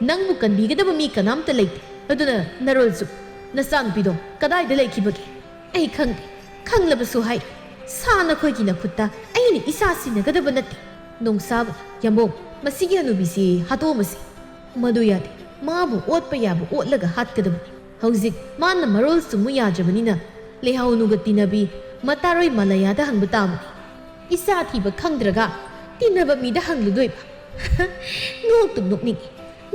ꯅꯪꯕꯨ ꯀꯟꯕꯤꯒꯗꯕ ꯃꯤ ꯀꯅꯥꯝꯇ ꯂꯩꯇꯦ꯫ ꯑꯗꯨꯅ ꯅꯔꯣꯜꯁꯨ ꯅꯆꯥꯅꯨꯄꯤꯗꯣ ꯀꯗꯥꯏꯗ ꯂꯩꯈꯤꯕꯒꯦ?" "ꯑꯩ ꯈꯪꯗꯦ꯫ ꯈꯪꯂꯕꯁꯨ ꯍꯥꯏ꯫ ꯁꯥ ꯅꯈꯣꯏꯒꯤ ꯅꯈꯨꯠꯇ ꯑꯩꯅ ꯏꯆꯥ ꯁꯤꯟꯅꯒꯗꯕ ꯅꯠꯇꯦ꯫ ꯅꯣꯡꯁꯥꯕ, ꯌꯥꯝꯕꯣꯡ, ꯃꯁꯤꯒꯤ ꯍꯅꯨꯕꯤꯁꯤ ꯍꯥꯠꯇꯣꯛꯑꯝꯃꯁꯤ꯫" "ꯃꯗꯨ ꯌꯥꯗꯦ꯫ ꯃꯥꯕꯨ ꯑꯣꯠꯄ ꯌꯥꯕ ꯑꯣꯠꯂꯒ ꯍꯥꯠꯀꯗꯕꯅꯤ꯫ ꯍꯧꯖꯤꯛ ꯃꯥꯅ ꯃꯔꯣꯜ ꯆꯨꯝꯃꯨ ꯌꯥꯗ꯭ꯔꯕꯅꯤꯅ ꯂꯩꯍꯥꯎꯅꯨꯒ ꯇꯤꯟꯅꯕꯤ ꯃꯇꯥꯔꯣꯏ ꯃꯥꯂꯌꯥꯗ ꯍꯪꯕ ꯇꯥꯕꯅꯤ꯫ ꯏꯆꯥ ꯊꯤꯕ ꯈꯪꯗ꯭ꯔꯒ ꯇꯤꯟꯅꯕ ꯃꯤꯗ ꯍꯪꯂꯨꯗꯣꯏꯕ꯫ ꯅꯣꯛꯇꯨꯝ ꯅꯣꯛꯅꯤꯡꯉꯤ꯫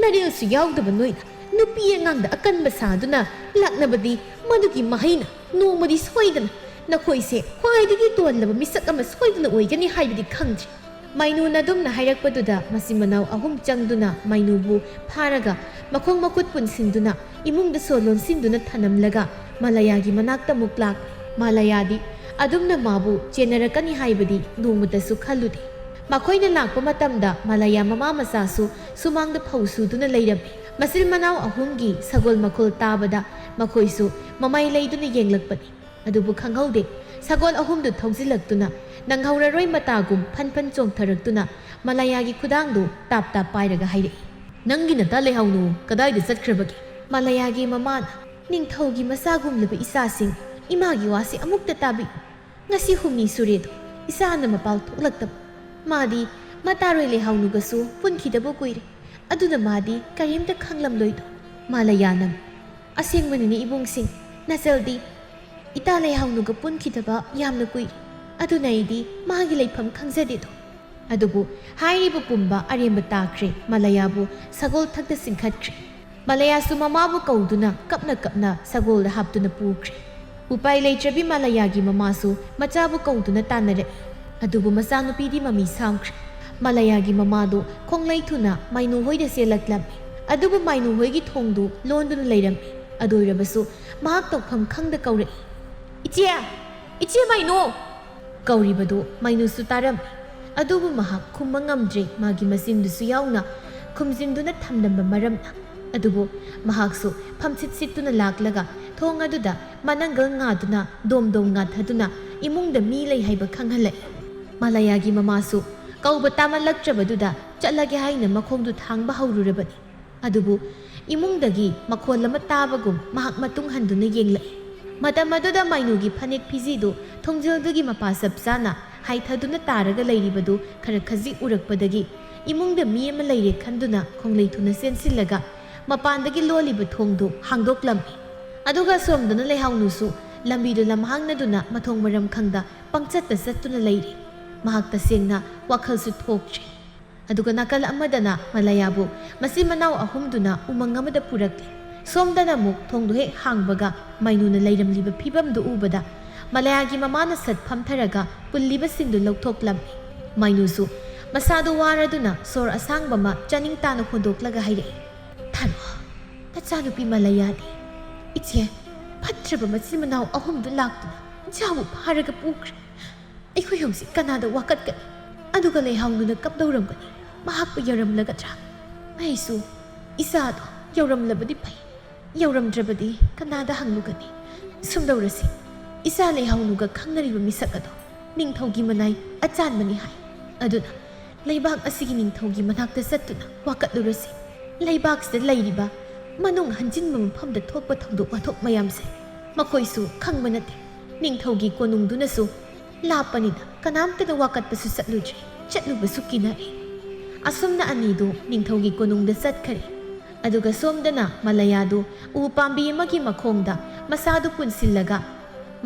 ꯅꯔꯦꯜꯁꯨ ꯌꯥꯎꯗꯕ ꯅꯣꯏꯅ ꯅꯨꯄꯤ ꯑꯉꯥꯡꯗ ꯑꯀꯟꯕ ꯁꯥꯗꯨꯅ ꯂꯥꯛꯅꯕꯗꯤ ꯃꯗꯨꯒꯤ ꯃꯍꯩꯅ ꯅꯣꯡꯃꯗꯤ ꯁꯣꯏꯗꯅ ꯅꯈꯣꯏꯁꯦ ꯈ꯭ꯋꯥꯏꯗꯒꯤ ꯇꯣꯜꯂꯕ ꯃꯤꯁꯛ ꯑꯃ ꯁꯣꯏꯗꯅ ꯑꯣꯏꯒꯅꯤ ꯍꯥꯏꯕꯗꯤ ꯈꯪꯗ꯭ꯔꯤ꯫" ꯃꯥꯏꯅꯨꯅ ꯑꯗꯨꯝꯅ ꯍꯥꯏꯔꯛꯄꯗꯨꯗ ꯃꯆꯤꯟ ꯃꯅꯥꯎ ꯑꯍꯨꯝ ꯆꯪꯗꯨꯅ ꯃꯥꯏꯅꯨꯕꯨ ꯐꯥꯔꯒ ꯃꯈꯣꯡ ꯃꯈꯨꯠ ꯄꯨꯟꯁꯤꯟꯗꯨꯅ ꯏꯃꯨꯡꯗ ꯁꯣ ꯂꯣꯟꯁꯤꯟꯗꯨꯅ ꯊꯅꯝꯂꯒ ꯃꯥꯂꯌꯥꯒꯤ ꯃꯅꯥꯛꯇ ꯑꯃꯨꯛ ꯂꯥꯛꯂꯦ꯫ ꯃꯥꯂꯌꯥꯗꯤ ꯑꯗꯨꯝꯅ ꯃꯥꯕꯨ ꯆꯦꯟꯅꯔꯛꯀꯅꯤ ꯍꯥꯏꯕꯗꯤ ꯅꯣꯡꯃꯇꯁꯨ ꯈꯜꯂꯨꯗꯦ꯫ ꯃꯈꯣꯏꯅ ꯂꯥꯛꯄ ꯃꯇꯝꯗ ꯃꯥꯂꯌꯥ ꯃꯃꯥ ꯃꯆꯥꯁꯨ ꯁꯨꯃꯥꯡꯗ ꯐꯧ ꯁꯨꯗꯨꯅ ꯂꯩꯔꯝꯃꯤ꯫ ꯃꯆꯤꯟ ꯃꯅꯥꯎ ꯑꯍꯨꯝꯒꯤ ꯁꯒꯣꯜ ꯃꯈꯣꯜ ꯇꯥꯕꯗ ꯃꯈꯣꯏꯁꯨ ꯃꯃꯩ ꯂꯩꯗꯨꯅ ꯌꯦꯡꯂꯛꯄꯅꯤ꯫ ꯑꯗꯨꯕꯨ ꯈꯪꯍꯧꯗꯦ, ꯁꯒꯣꯜ ꯑꯍꯨꯝꯗꯨ ꯊꯧꯖꯤꯜꯂꯛꯇꯨꯅ ꯅꯪꯍꯧꯔꯔꯣꯏ ꯃꯇꯥꯒꯨꯝ ꯐꯟ ꯐꯟ ꯆꯣꯡꯊꯔꯛꯇꯨꯅ ꯃꯥꯂꯌꯥꯒꯤ ꯈꯨꯗꯥꯡꯗꯨ ꯇꯥꯞ ꯇꯥꯞ ꯄꯥꯏꯔꯒ ꯍꯥꯏꯔꯛꯏ, "ꯅꯪꯒꯤ ꯅꯇꯥ ꯂꯩꯍꯥꯎꯅꯨ ꯀꯗꯥꯏꯗ ꯆꯠꯈ꯭ꯔꯕꯒꯦ?" ꯃꯥꯂꯌꯥꯒꯤ ꯃꯃꯥꯅ, "ꯅꯤꯡꯊꯧꯒꯤ ꯃꯆꯥꯒꯨꯝꯂꯕ ꯏꯆꯥꯁꯤꯡ, ꯏꯃꯥꯒꯤ ꯋꯥꯁꯤ ꯑꯃꯨꯛꯇ ꯇꯥꯕꯤꯌꯨ꯫ ꯉꯁꯤ ꯍꯨꯝꯅꯤ ꯁꯨꯔꯦꯗꯣ ꯏꯆꯥꯅ ꯃꯄꯥꯜ ꯊꯣꯛꯂꯛꯇꯕ꯫ ꯃꯥꯗꯤ ꯃꯇꯥꯔꯣꯏ ꯂꯩꯍꯥꯎꯅꯨꯒꯁꯨ ꯄꯨꯟꯈꯤꯗꯕ ꯀꯨꯏꯔꯦ꯫ ꯑꯗꯨꯅ ꯃꯥꯗꯤ ꯀꯔꯤꯝꯇ ꯈꯪꯂꯝꯂꯣꯏꯗꯣ꯫" ꯃꯥꯂꯌꯥꯅ, "ꯑꯁꯦꯡꯕꯅꯤꯅꯦ ꯏꯕꯨꯡꯁꯤꯡ, ꯅꯆꯜꯗꯤ ꯏꯇꯥ ꯂꯩꯍꯥꯎꯅꯨꯒ ꯄꯨꯟꯈꯤꯗꯕ ꯌꯥꯝꯅ ꯀꯨꯏꯔꯦ꯫ ꯑꯗꯨꯅ ꯑꯩꯗꯤ ꯃꯥꯒꯤ ꯂꯩꯐꯝ ꯈꯪꯖꯗꯦꯗꯣ꯫" ꯑꯗꯨꯕꯨ ꯍꯥꯏꯔꯤꯕ ꯄꯨꯝꯕ ꯑꯔꯦꯝꯕ ꯇꯥꯈ꯭ꯔꯦ꯫ ꯃꯥꯂꯌꯥꯕꯨ ꯁꯒꯣꯜ ꯊꯛꯇ ꯆꯤꯡꯈꯠꯈ꯭ꯔꯦ꯫ ꯃꯥꯂꯌꯥꯁꯨ ꯃꯃꯥꯕꯨ ꯀꯧꯗꯨꯅ ꯀꯞꯅ ꯀꯞꯅ ꯁꯒꯣꯜꯗ ꯍꯥꯞꯇꯨꯅ ꯄꯨꯈ꯭ꯔꯦ꯫ ꯎꯄꯥꯏ ꯂꯩꯇ꯭ꯔꯕꯤ ꯃꯥꯂꯌꯥꯒꯤ ꯃꯃꯥꯁꯨ ꯃꯆꯥꯕꯨ ꯀꯧꯗꯨꯅ ꯇꯥꯟꯅꯔꯛꯏ꯫ ꯑꯗꯨꯕꯨ ꯃꯆꯥꯅꯨꯄꯤꯗꯤ ꯃꯃꯤ ꯁꯥꯝꯈ꯭ꯔꯦ꯫ ꯃꯥꯂꯌꯥꯒꯤ ꯃꯃꯥꯗꯨ ꯈꯣꯡꯂꯩ ꯊꯨꯅ ꯃꯥꯏꯅꯨ ꯍꯣꯏꯗ ꯆꯦꯜꯂꯛꯂꯝꯃꯤ꯫ ꯑꯗꯨꯕꯨ ꯃꯥꯏꯅꯨ ꯍꯣꯏꯒꯤ ꯊꯣꯡꯗꯨ ꯂꯣꯟꯗꯨꯅ ꯂꯩꯔꯝꯃꯤ꯫ ꯑꯗꯨ ꯑꯣꯏꯔꯕꯁꯨ ꯃꯍꯥꯛ ꯇꯧꯐꯝ ꯈꯪꯗ ꯀꯧꯔꯛꯏ, "ꯏꯆꯦ! ꯏꯆꯦ ꯃꯥꯏꯅꯨ!" ꯀꯧꯔꯤꯕꯗꯨ ꯃꯥꯏꯅꯨꯁꯨ ꯇꯥꯔꯝꯃꯤ꯫ ꯑꯗꯨꯕꯨ ꯃꯍꯥꯛ ꯈꯨꯝꯕ ꯉꯝꯗ꯭ꯔꯦ, ꯃꯥꯒꯤ ꯃꯆꯤꯟꯗꯨꯁꯨ ꯌꯥꯎꯅ ꯈꯨꯝꯖꯤꯟꯗꯨꯅ ꯊꯝꯂꯝꯕ ꯃꯔꯝꯅ꯫ ꯑꯗꯨꯕꯨ ꯃꯍꯥꯛꯁꯨ ꯐꯝꯁꯤꯠ ꯁꯤꯠꯇꯨꯅ ꯂꯥꯛꯂꯒ ꯊꯣꯡ ꯑꯗꯨꯗ ꯃꯅꯪꯒꯜ ꯉꯥꯗꯨꯅ ꯗꯣꯝ ꯗꯣꯝ ꯉꯥꯊꯗꯨꯅ ꯏꯃꯨꯡꯗ ꯃꯤ ꯂꯩ ꯍꯥꯏꯕ ꯈꯪꯍꯜꯂꯛꯏ꯫ ꯃꯂꯌꯥꯒꯤ ꯃꯃꯥꯁꯨ ꯀꯧꯕ ꯇꯥꯃꯜꯂꯛꯇ꯭ꯔꯕꯗꯨꯗ ꯆꯠꯂꯒꯦ ꯍꯥꯏꯅ ꯃꯈꯣꯡꯗꯨ ꯊꯥꯡꯕ ꯍꯧꯔꯨꯔꯕꯅꯤ꯫ ꯑꯗꯨꯕꯨ ꯏꯃꯨꯡꯗꯒꯤ ꯃꯈꯣꯜ ꯑꯃ ꯇꯥꯕꯒꯨꯝ ꯃꯍꯥꯛ ꯃꯇꯨꯡ ꯍꯟꯗꯨꯅ ꯌꯦꯡꯂꯛꯏ꯫ ꯃꯇꯝ ꯑꯗꯨꯗ ꯃꯥꯏꯅꯨꯒꯤ ꯐꯅꯦꯛ ꯐꯤꯖꯤꯗꯨ ꯊꯣꯡꯖꯤꯜꯗꯨꯒꯤ ꯃꯄꯥ ꯆꯞ ꯆꯥꯅ ꯍꯥꯏꯊꯗꯨꯅ ꯇꯥꯔꯒ ꯂꯩꯔꯤꯕꯗꯨ ꯈꯔ ꯈꯖꯤꯛ ꯎꯔꯛꯄꯗꯒꯤ ꯏꯃꯨꯡꯗ ꯃꯤ ꯑꯃ ꯂꯩꯔꯦ ꯈꯟꯗꯨꯅ ꯈꯣꯡꯂꯩ ꯊꯨꯅ ꯆꯦꯟꯁꯤꯜꯂꯒ ꯃꯄꯥꯟꯗꯒꯤ ꯂꯣꯜꯂꯤꯕ ꯊꯣꯡꯗꯨ ꯍꯥꯡꯗꯣꯛꯂꯝꯃꯤ꯫ ꯑꯗꯨꯒ ꯁꯣꯝꯗꯅ ꯂꯩꯍꯥꯎꯅꯨꯁꯨ ꯂꯝꯕꯤꯗꯨ ꯂꯝꯍꯥꯡꯅꯗꯨꯅ ꯃꯊꯣꯡ ꯃꯔꯝ ꯈꯪꯗ ꯄꯪꯆꯠꯇ ꯆꯠꯇꯨꯅ ꯂꯩꯔꯤ꯫ ꯃꯍꯥꯛ ꯇꯁꯦꯡꯅ ꯋꯥꯈꯜꯁꯨ ꯊꯣꯛꯇ꯭ꯔꯦ꯫ ꯑꯗꯨꯒ ꯅꯥꯀꯜ ꯑꯃꯗꯅ ꯃꯂꯌꯥꯕꯨ ꯃꯆꯤꯟ ꯃꯅꯥꯎ ꯑꯍꯨꯝꯗꯨꯅ ꯎꯃꯪ ꯑꯃꯗ ꯄꯨꯔꯛꯂꯤ꯫ ꯁꯣꯝꯗꯅ ꯑꯃꯨꯛ ꯊꯣꯡꯗꯨ ꯍꯦꯛ ꯍꯥꯡꯕꯒ ꯃꯥꯏꯅꯨꯅ ꯂꯩꯔꯝꯂꯤꯕ ꯐꯤꯕꯝꯗꯨ ꯎꯕꯗ ꯃꯂꯌꯥꯒꯤ ꯃꯃꯥꯅ ꯁꯠ ꯐꯝꯊꯔꯒ ꯄꯨꯜꯂꯤꯕꯁꯤꯡꯗꯨ ꯂꯧꯊꯣꯛꯂꯝꯃꯤ꯫ ꯃꯥꯏꯅꯨꯁꯨ ꯃꯁꯥꯗꯨ ꯋꯥꯔꯗꯨꯅ ꯁꯣꯔ ꯑꯁꯥꯡꯕ ꯑꯃ ꯆꯥꯅꯤꯡ ꯇꯥꯅ ꯍꯣꯟꯗꯣꯛꯂꯒ ꯍꯥꯏꯔꯛꯏ, "ꯊꯥꯔꯣ, ꯅꯆꯥꯅꯨꯄꯤ ꯃꯂꯌꯥꯗꯤ ꯏꯆꯦ ꯐꯠꯇ꯭ꯔꯕ ꯃꯆꯤꯟ ꯃꯅꯥꯎ ꯑꯍꯨꯝꯗꯨ ꯂꯥꯛꯇꯨꯅ ꯏꯆꯥꯕꯨ ꯐꯥꯔꯒ ꯄꯨꯈ꯭ꯔꯦ꯫ ꯑꯩꯈꯣꯏ ꯍꯧꯖꯤꯛ ꯀꯅꯥꯗ ꯋꯥꯀꯠꯀꯅꯤ? ꯑꯗꯨꯒ ꯂꯩꯍꯥꯎꯅꯨꯅ ꯀꯞꯗꯧꯔꯝꯒꯅꯤ꯫ ꯃꯍꯥꯛꯄꯨ ꯌꯧꯔꯝꯂꯒꯗ꯭ꯔꯥ? ꯑꯩꯁꯨ ꯏꯆꯥꯗꯣ ꯌꯧꯔꯝꯂꯕꯗꯤ ꯐꯩ, ꯌꯧꯔꯝꯗ꯭ꯔꯕꯗꯤ ꯀꯅꯥꯗ ꯍꯪꯂꯨꯒꯅꯤ? ꯁꯨꯝꯗꯧꯔꯁꯤ, ꯏꯆꯥ ꯂꯩꯍꯥꯎꯅꯨꯒ ꯈꯪꯅꯔꯤꯕ ꯃꯤꯁꯛ ꯑꯗꯣ ꯅꯤꯡꯊꯧꯒꯤ ꯃꯅꯥꯏ ꯑꯆꯥꯟꯕꯅꯤ ꯍꯥꯏ꯫ ꯑꯗꯨꯅ ꯂꯩꯕꯥꯛ ꯑꯁꯤꯒꯤ ꯅꯤꯡꯊꯧꯒꯤ ꯃꯅꯥꯛꯇ ꯆꯠꯇꯨꯅ ꯋꯥꯀꯠꯂꯨꯔꯁꯤ꯫ ꯂꯩꯕꯥꯛꯁꯤꯗ ꯂꯩꯔꯤꯕ ꯃꯅꯨꯡ ꯍꯟꯖꯤꯟꯕ ꯃꯐꯝꯗ ꯊꯣꯛꯄ ꯊꯧꯗꯣꯛ ꯋꯥꯊꯣꯛ ꯃꯌꯥꯝꯁꯦ ꯃꯈꯣꯏꯁꯨ ꯈꯪꯕ ꯅꯠꯇꯦ꯫ ꯅꯤꯡꯊꯧꯒꯤ ꯀꯣꯅꯨꯡꯗꯨꯅꯁꯨ ꯂꯥꯞꯄꯅꯤꯅ ꯀꯅꯥꯝꯇꯗ ꯋꯥꯀꯠꯄꯁꯨ ꯆꯠꯂꯨꯗ꯭ꯔꯦ, ꯆꯠꯂꯨꯕꯁꯨ ꯀꯤꯅꯔꯦ꯫" ꯑꯁꯨꯝꯅ ꯑꯅꯤꯗꯨ ꯅꯤꯡꯊꯧꯒꯤ ꯀꯣꯅꯨꯡꯗ ꯆꯠꯈꯔꯦ꯫ ꯑꯗꯨꯒ ꯁꯣꯝꯗꯅ ꯃꯂꯌꯥꯗꯨ ꯎ ꯄꯥꯝꯕꯤ ꯑꯃꯒꯤ ꯃꯈꯣꯡꯗ ꯃꯁꯥꯗꯨ ꯄꯨꯟꯁꯤꯜꯂꯒ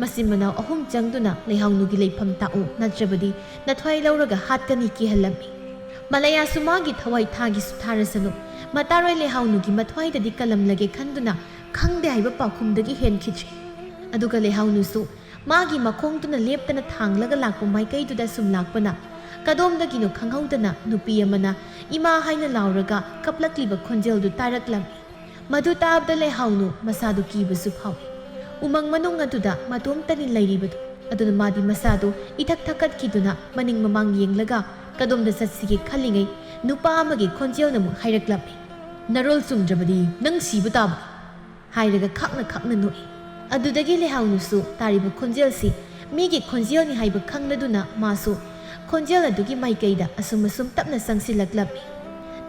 ꯃꯆꯤꯟ ꯃꯅꯥꯎ ꯑꯍꯨꯝ ꯆꯪꯗꯨꯅ ꯂꯩꯍꯥꯎꯅꯨꯒꯤ ꯂꯩꯐꯝ ꯇꯥꯛꯎ, ꯅꯠꯇ꯭ꯔꯕꯗꯤ ꯅꯊ꯭ꯋꯥꯏ ꯂꯧꯔꯒ ꯍꯥꯠꯀꯅꯤ ꯀꯤꯍꯜꯂꯝꯃꯤ꯫ ꯃꯂꯌꯥꯁꯨ ꯃꯥꯒꯤ ꯊꯋꯥꯏ ꯊꯥꯒꯤꯁꯨ ꯊꯥꯔꯁꯅꯨ, ꯃꯇꯥꯔꯣꯏ ꯂꯩꯍꯥꯎꯅꯨꯒꯤ ꯃꯊ꯭ꯋꯥꯏꯗꯗꯤ ꯀꯜꯂꯝꯂꯒꯦ ꯈꯟꯗꯨꯅ ꯈꯪꯗꯦ ꯍꯥꯏꯕ ꯄꯥꯎꯈꯨꯝꯗꯒꯤ ꯍꯦꯟꯈꯤꯗ꯭ꯔꯦ꯫ ꯑꯗꯨꯒ ꯂꯩꯍꯥꯎꯅꯨꯁꯨ ꯃꯥꯒꯤ ꯃꯈꯣꯡꯗꯨꯅ ꯂꯦꯞꯇꯅ ꯊꯥꯡꯂꯒ ꯂꯥꯛꯄ ꯃꯥꯏꯀꯩꯗꯨꯗ ꯁꯨꯝ ꯂꯥꯛꯄꯅ ꯀꯗꯣꯝꯗꯒꯤꯅꯣ ꯈꯪꯍꯧꯗꯅ ꯅꯨꯄꯤ ꯑꯃꯅ "ꯏꯃꯥ" ꯍꯥꯏꯅ ꯂꯥꯎꯔꯒ ꯀꯞꯂꯛꯂꯤꯕ ꯈꯣꯟꯖꯦꯜꯗꯨ ꯇꯥꯔꯛꯂꯝꯃꯤ꯫ ꯃꯗꯨ ꯇꯥꯕꯗ ꯂꯩꯍꯥꯎꯅꯨ ꯃꯁꯥꯗꯨ ꯀꯤꯕꯁꯨ ꯐꯥꯎꯏ꯫ ꯎꯃꯪ ꯃꯅꯨꯡ ꯑꯗꯨꯗ ꯃꯇꯣꯝꯇꯅꯤ ꯂꯩꯔꯤꯕꯗꯨ꯫ ꯑꯗꯨꯅ ꯃꯥꯗꯤ ꯃꯁꯥꯗꯨ ꯏꯊꯛ ꯊꯛꯀꯠꯈꯤꯗꯨꯅ ꯃꯅꯤꯡ ꯃꯃꯥꯡ ꯌꯦꯡꯂꯒ ꯀꯗꯣꯝꯗ ꯆꯠꯁꯤꯒꯦ ꯈꯜꯂꯤꯉꯩ ꯅꯨꯄꯥ ꯑꯃꯒꯤ ꯈꯣꯟꯖꯦꯜꯅ ꯑꯃꯨꯛ ꯍꯥꯏꯔꯛꯂꯝꯃꯤ꯫ "ꯅꯔꯣꯜ ꯆꯨꯝꯗ꯭ꯔꯕꯗꯤ ꯅꯪ ꯁꯤꯕ ꯇꯥꯕ!" ꯍꯥꯏꯔꯒ ꯈꯥꯛꯅ ꯈꯥꯛꯅ ꯅꯣꯛꯏ꯫ ꯑꯗꯨꯗꯒꯤ ꯂꯩꯍꯥꯎꯅꯨꯁꯨ ꯇꯥꯔꯤꯕ ꯈꯣꯟꯖꯦꯜꯁꯤ ꯃꯤꯒꯤ ꯈꯣꯟꯖꯦꯜꯅꯤ ꯍꯥꯏꯕ ꯈꯪꯂꯗꯨꯅ ꯃꯥꯁꯨ ꯈꯣꯟꯖꯦꯜ ꯑꯗꯨꯒꯤ ꯃꯥꯏꯀꯩꯗ ꯑꯁꯨꯝ ꯑꯁꯨꯝ ꯇꯞꯅ ꯆꯪꯁꯤꯜꯂꯛꯂꯝꯃꯤ꯫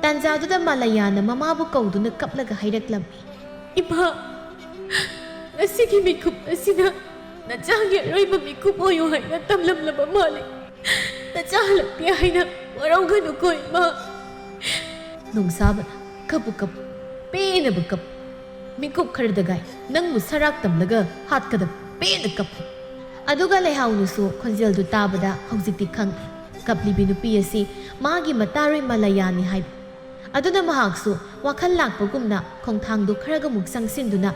ꯇꯥꯟꯖꯥꯗꯨꯗ ꯃꯥꯂꯌꯥꯅ ꯃꯃꯥꯕꯨ ꯀꯧꯗꯨꯅ ꯀꯞꯂꯒ ꯍꯥꯏꯔꯛꯂꯝꯃꯤ꯫ "ꯏꯃꯥ, ꯉꯁꯤꯒꯤ ꯃꯤꯀꯨꯞ ꯑꯁꯤꯅ ꯅꯆꯥꯒꯤ ꯑꯔꯣꯏꯕ ꯃꯤꯀꯨꯞ ꯑꯣꯏꯌꯨ ꯍꯥꯏꯅ ꯇꯝꯂꯝꯂꯕ ꯃꯥꯜꯂꯤ꯫ ꯅꯆꯥ ꯍꯜꯂꯛꯇꯦ ꯍꯥꯏꯅ ꯋꯥꯔꯧꯒꯅꯨꯀꯣ ꯏꯃꯥ꯫" ꯅꯣꯡꯁꯥꯕꯅ, "ꯀꯞꯄꯨ ꯀꯞꯄꯨ, ꯄꯦꯟꯅꯕ ꯀꯞꯄꯨ꯫ ꯃꯤꯀꯨꯞ ꯈꯔꯗꯒꯥꯏ ꯅꯪꯕꯨ ꯁꯔꯥꯛ ꯇꯝꯂꯒ ꯍꯥꯠꯀꯗꯕ ꯄꯦꯟꯅ ꯀꯞꯄꯨ꯫" ꯑꯗꯨꯒ ꯂꯩꯍꯥꯎꯅꯨꯁꯨ ꯈꯣꯟꯖꯦꯜꯗꯨ ꯇꯥꯕꯗ ꯍꯧꯖꯤꯛꯇꯤ ꯈꯪꯂꯦ ꯀꯞꯂꯤꯕꯤ ꯅꯨꯄꯤ ꯑꯁꯤ ꯃꯥꯒꯤ ꯃꯇꯥꯔꯣꯏ ꯃꯥꯂꯌꯥꯅꯤ ꯍꯥꯏꯕ꯫ ꯑꯗꯨꯅ ꯃꯍꯥꯛꯁꯨ ꯋꯥꯈꯜ ꯂꯥꯛꯄꯒꯨꯝꯅ ꯈꯣꯡꯊꯥꯡꯗꯨ ꯈꯔꯒꯃꯨꯛ ꯆꯪꯁꯤꯟꯗꯨꯅ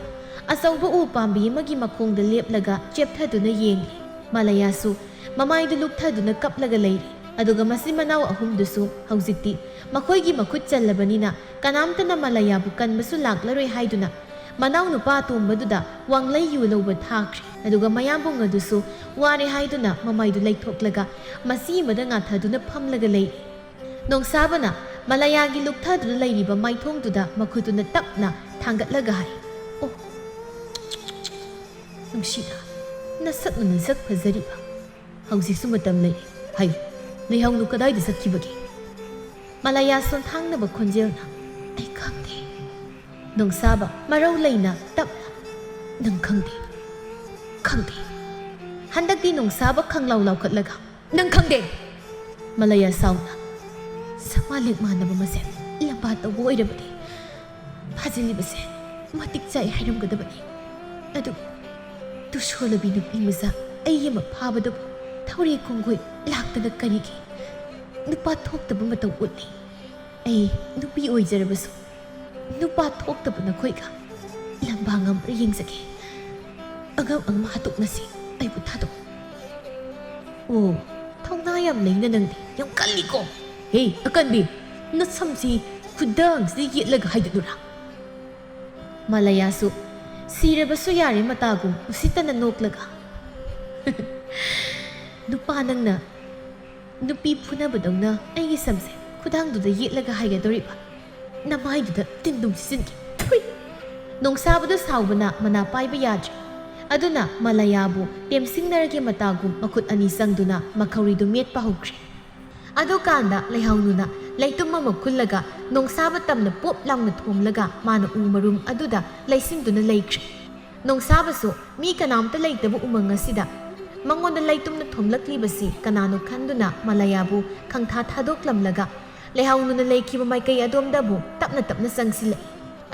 ꯑꯆꯧꯕ ꯎ ꯄꯥꯝꯕꯤ ꯑꯃꯒꯤ ꯃꯈꯣꯡꯗ ꯂꯦꯞꯂꯒ ꯆꯦꯞꯊꯗꯨꯅ ꯌꯦꯡꯂꯤ꯫ ꯃꯥꯂꯌꯥꯁꯨ ꯃꯃꯥꯏꯗꯨ ꯂꯨꯞꯊꯗꯨꯅ ꯀꯞꯂꯒ ꯂꯩꯔꯤ꯫ ꯑꯗꯨꯒ ꯃꯆꯤꯟ ꯃꯅꯥꯎ ꯑꯍꯨꯝꯗꯨꯁꯨ ꯍꯧꯖꯤꯛꯇꯤ ꯃꯈꯣꯏꯒꯤ ꯃꯈꯨꯠ ꯆꯜꯂꯕꯅꯤꯅ ꯀꯅꯥꯝꯇꯅ ꯃꯥꯂꯌꯥꯕꯨ ꯀꯟꯕꯁꯨ ꯂꯥꯛꯂꯔꯣꯏ ꯍꯥꯏꯗꯨꯅ ꯃꯅꯥꯎ ꯅꯨꯄꯥ ꯑꯇꯣꯝꯕꯗꯨꯗ ꯋꯥꯡꯂꯩ ꯌꯨ ꯂꯧꯕ ꯊꯥꯈ꯭ꯔꯦ꯫ ꯑꯗꯨꯒ ꯃꯌꯥꯝꯕꯨꯡ ꯑꯗꯨꯁꯨ ꯋꯥꯔꯦ ꯍꯥꯏꯗꯨꯅ ꯃꯃꯥꯏꯗꯨ ꯂꯩꯊꯣꯛꯂꯒ ꯃꯆꯤ ꯑꯃꯗ ꯉꯥꯊꯗꯨꯅ ꯐꯝꯂꯒ ꯂꯩꯔꯤ꯫ ꯅꯣꯡꯁꯥꯕꯅ ꯃꯥꯂꯌꯥꯒꯤ ꯂꯨꯞꯊꯗꯨꯅ ꯂꯩꯔꯤꯕ ꯃꯥꯏꯊꯣꯡꯗꯨꯗ ꯃꯈꯨꯠꯇꯨꯅ ꯇꯞꯅ ꯊꯥꯡꯒꯠꯂꯒ ꯍꯥꯏ, "ꯑꯣ, ꯅꯨꯡꯁꯤꯅ, ꯅꯁꯛꯅ ꯅꯁꯛ ꯐꯖꯔꯤꯕ꯫ ꯍꯧꯖꯤꯛꯁꯨ ꯃꯇꯝ ꯂꯩ꯫ ꯍꯥꯏꯌꯨ, ꯂꯩꯍꯥꯎꯅꯨ ꯀꯗꯥꯏꯗ ꯆꯠꯈꯤꯕꯒꯦ?" ꯃꯥꯂꯌꯥ ꯁꯣꯟꯊꯥꯡꯅꯕ ꯈꯣꯟꯖꯦꯜꯅ, "ꯑꯩ ꯈꯪꯗꯦ꯫" ꯅꯣꯡꯁꯥꯕ ꯃꯔꯧ ꯂꯩꯅ ꯇꯞꯅ, "ꯅꯪ ꯈꯪꯗꯦ, ꯈꯪꯗꯦ꯫" ꯍꯟꯗꯛꯇꯤ ꯅꯣꯡꯁꯥꯕ ꯈꯪꯂꯥꯎ ꯂꯥꯎꯈꯠꯂꯒ, "ꯅꯪ ꯈꯪꯗꯦ!" ꯃꯥꯂꯌꯥ ꯁꯥꯎꯅ, "ꯁꯃꯥ ꯂꯤꯛ ꯃꯥꯟꯅꯕ ꯃꯁꯦꯟ ꯂꯝꯕꯥ ꯇꯧꯕ ꯑꯣꯏꯔꯕꯗꯤ ꯐꯥꯖꯤꯜꯂꯤꯕꯁꯦ ꯃꯇꯤꯛ ꯆꯥꯏ ꯍꯥꯏꯔꯝꯒꯗꯕꯅꯤ꯫ ꯑꯗꯨꯕꯨ ꯇꯨꯁꯣꯂꯕꯤ ꯅꯨꯄꯤ ꯃꯆꯥ ꯑꯩ ꯑꯃ ꯐꯥꯕꯗꯕꯨ ꯊꯧꯔꯤ ꯈꯣꯡꯒꯣꯏ ꯂꯥꯛꯇꯅ ꯀꯔꯤꯒꯤ? ꯅꯨꯄꯥ ꯊꯣꯛꯇꯕ ꯃꯇꯧ ꯎꯠꯂꯤ꯫ ꯑꯩ ꯅꯨꯄꯤ ꯑꯣꯏꯖꯔꯕꯁꯨ ꯅꯨꯄꯥ ꯊꯣꯛꯇꯕ ꯅꯈꯣꯏꯒ ꯂꯝꯕꯥ ꯉꯝꯕ꯭ꯔꯥ ꯌꯦꯡꯖꯒꯦ꯫ ꯑꯉꯝ ꯑꯉꯝ ꯍꯥꯠꯇꯣꯛꯅꯁꯤ, ꯑꯩꯕꯨ ꯊꯥꯗꯣꯛ꯫" "ꯑꯣ, ꯊꯧꯅꯥ ꯌꯥꯝ ꯂꯩꯅ ꯅꯪꯗꯤ, ꯌꯥꯝ ꯀꯜꯂꯤꯀꯣ꯫ ꯍꯦ, ꯑꯀꯟꯕꯤ, ꯅꯁꯝꯁꯤ ꯈꯨꯗꯥꯡꯁꯤꯗ ꯌꯦꯠꯂꯒ ꯍꯥꯏꯗꯠꯂꯨꯔꯥ?" ꯃꯂꯌꯥꯁꯨ ꯁꯤꯔꯕꯁꯨ ꯌꯥꯔꯦ ꯃꯇꯥꯒꯨꯝ ꯎꯁꯤꯠꯇꯅ ꯅꯣꯛꯂꯒ, "ꯅꯨꯄꯥ ꯅꯪꯅ ꯅꯨꯄꯤ ꯐꯨꯅꯕꯗꯧꯅ ꯑꯩꯒꯤ ꯁꯝꯁꯦ ꯈꯨꯗꯥꯡꯗꯨꯗ ꯌꯦꯠꯂꯒ ꯍꯥꯏꯒꯗꯧꯔꯤꯕ? ꯅꯃꯥꯏꯗꯨꯗ ꯇꯤꯟꯗꯨꯝ ꯁꯤꯖꯤꯟꯒꯦ꯫ ꯊꯨꯏ!" ꯅꯣꯡꯁꯥꯕꯗꯨ ꯁꯥꯎꯕꯅ ꯃꯅꯥ ꯄꯥꯏꯕ ꯌꯥꯗ꯭ꯔꯦ꯫ ꯑꯗꯨꯅ ꯃꯂꯌꯥꯕꯨ ꯇꯦꯝꯁꯤꯡꯅꯔꯒꯦ ꯃꯇꯥꯒꯨꯝ ꯃꯈꯨꯠ ꯑꯅꯤ ꯆꯪꯗꯨꯅ ꯃꯈꯧꯔꯤꯗꯨ ꯃꯦꯠꯄ ꯍꯧꯈ꯭ꯔꯦ꯫ ꯑꯗꯨꯀꯥꯟꯗ ꯂꯩꯍꯥꯎꯅꯨꯅ ꯂꯩꯇꯨꯝ ꯑꯃ ꯈꯨꯜꯂꯒ ꯅꯣꯡꯁꯥꯕ ꯇꯝꯅ ꯄꯣꯞ ꯂꯥꯎꯅ ꯊꯣꯝꯂꯒ ꯃꯥꯅ ꯎ ꯃꯔꯨꯝ ꯑꯗꯨꯗ ꯂꯩꯁꯤꯟꯗꯨꯅ ꯂꯩꯈ꯭ꯔꯦ꯫ ꯅꯣꯡꯁꯥꯕꯁꯨ ꯃꯤ ꯀꯅꯥꯝꯇ ꯂꯩꯇꯕ ꯎꯃꯪ ꯑꯁꯤꯗ ꯃꯉꯣꯟꯗ ꯂꯩꯇꯨꯝꯅ ꯊꯣꯝꯂꯛꯂꯤꯕꯁꯤ ꯀꯅꯥꯅꯣ ꯈꯟꯗꯨꯅ ꯃꯂꯌꯥꯕꯨ ꯈꯪꯊꯥ ꯊꯥꯗꯣꯛꯂꯝꯂꯒ ꯂꯩꯍꯥꯎꯅꯨꯅ ꯂꯩꯈꯤꯕ ꯃꯥꯏꯀꯩ ꯑꯗꯣꯝꯗꯕꯨ ꯇꯞꯅ ꯇꯞꯅ ꯆꯪꯁꯤꯜꯂꯛꯏ꯫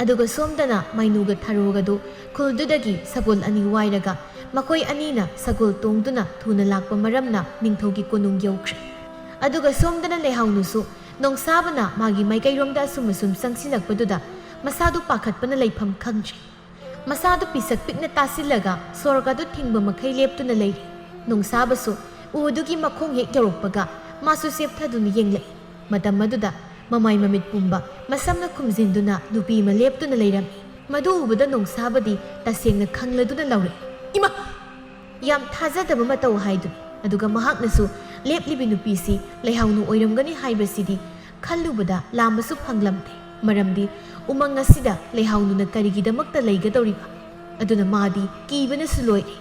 ꯑꯗꯨꯒ ꯁꯣꯝꯗꯅ ꯃꯩꯅꯨꯒ ꯊꯔꯣꯒꯗꯨ ꯈꯨꯜꯗꯨꯗꯒꯤ ꯁꯒꯣꯜ ꯑꯅꯤ ꯋꯥꯏꯔꯒ ꯃꯈꯣꯏ ꯑꯅꯤꯅ ꯁꯒꯣꯜ ꯇꯣꯡꯗꯨꯅ ꯊꯨꯅ ꯂꯥꯛꯄ ꯃꯔꯝꯅ ꯅꯤꯡꯊꯧꯒꯤ ꯀꯣꯅꯨꯡ ꯌꯧꯈ꯭ꯔꯦ꯫ ꯑꯗꯨꯒ ꯁꯣꯝꯗꯅ ꯂꯩꯍꯥꯎꯅꯨꯁꯨ ꯅꯣꯡꯁꯥꯕꯅ ꯃꯥꯒꯤ ꯃꯥꯏꯀꯩꯔꯣꯝꯗ ꯑꯁꯨꯝ ꯑꯁꯨꯝ ꯆꯪꯁꯤꯜꯂꯛꯄꯗꯨꯗ ꯃꯁꯥꯗꯨ ꯄꯥꯈꯠꯄꯅ ꯂꯩꯐꯝ ꯈꯪꯗ꯭ꯔꯦ꯫ ꯃꯁꯥꯗꯨ ꯄꯤꯁꯛ ꯄꯤꯛꯅ ꯇꯥꯁꯤꯜꯂꯒ ꯁꯣꯔꯒꯗꯨ ꯊꯤꯡꯕ ꯃꯈꯩ ꯂꯦꯞꯇꯨꯅ ꯂꯩꯔꯤ꯫ ꯅꯣꯡꯁꯥꯕꯁꯨ ꯎꯗꯨꯒꯤ ꯃꯈꯣꯡ ꯍꯦꯛ ꯌꯧꯔꯛꯄꯒ ꯃꯥꯁꯨ ꯆꯦꯞꯊꯗꯨꯅ ꯌꯦꯡꯂꯛꯏ꯫ ꯃꯇꯝ ꯑꯗꯨꯗ ꯃꯃꯥꯏ ꯃꯃꯤꯠ ꯄꯨꯝꯕ ꯃꯁꯝꯅ ꯈꯨꯝꯖꯤꯟꯗꯨꯅ ꯅꯨꯄꯤ ꯑꯃ ꯂꯦꯞꯇꯨꯅ ꯂꯩꯔꯝꯃꯤ꯫ ꯃꯗꯨ ꯎꯕꯗ ꯅꯣꯡꯁꯥꯕꯗꯤ ꯇꯁꯦꯡꯅ ꯈꯪꯂꯗꯨꯅ ꯂꯥꯎꯔꯛꯏ, "ꯏꯃꯥ!" ꯌꯥꯝ ꯊꯥꯖꯗꯕ ꯃꯇꯧ ꯍꯥꯏꯗꯨꯅꯤ꯫ ꯑꯗꯨꯒ ꯃꯍꯥꯛꯅꯁꯨ ꯂꯦꯞꯂꯤꯕꯤ ꯅꯨꯄꯤꯁꯤ ꯂꯩꯍꯥꯎꯅꯨ ꯑꯣꯏꯔꯝꯒꯅꯤ ꯍꯥꯏꯕꯁꯤꯗꯤ ꯈꯜꯂꯨꯕꯗ ꯂꯥꯝꯕꯁꯨ ꯐꯪꯂꯝꯗꯦ꯫ ꯃꯔꯝꯗꯤ ꯎꯃꯪ ꯑꯁꯤꯗ ꯂꯩꯍꯥꯎꯅꯨꯅ ꯀꯔꯤꯒꯤꯗꯃꯛꯇ ꯂꯩꯒꯗꯧꯔꯤꯕ? ꯑꯗꯨꯅ ꯃꯥꯗꯤ ꯀꯤꯕꯅꯁꯨ ꯂꯣꯏꯔꯦ꯫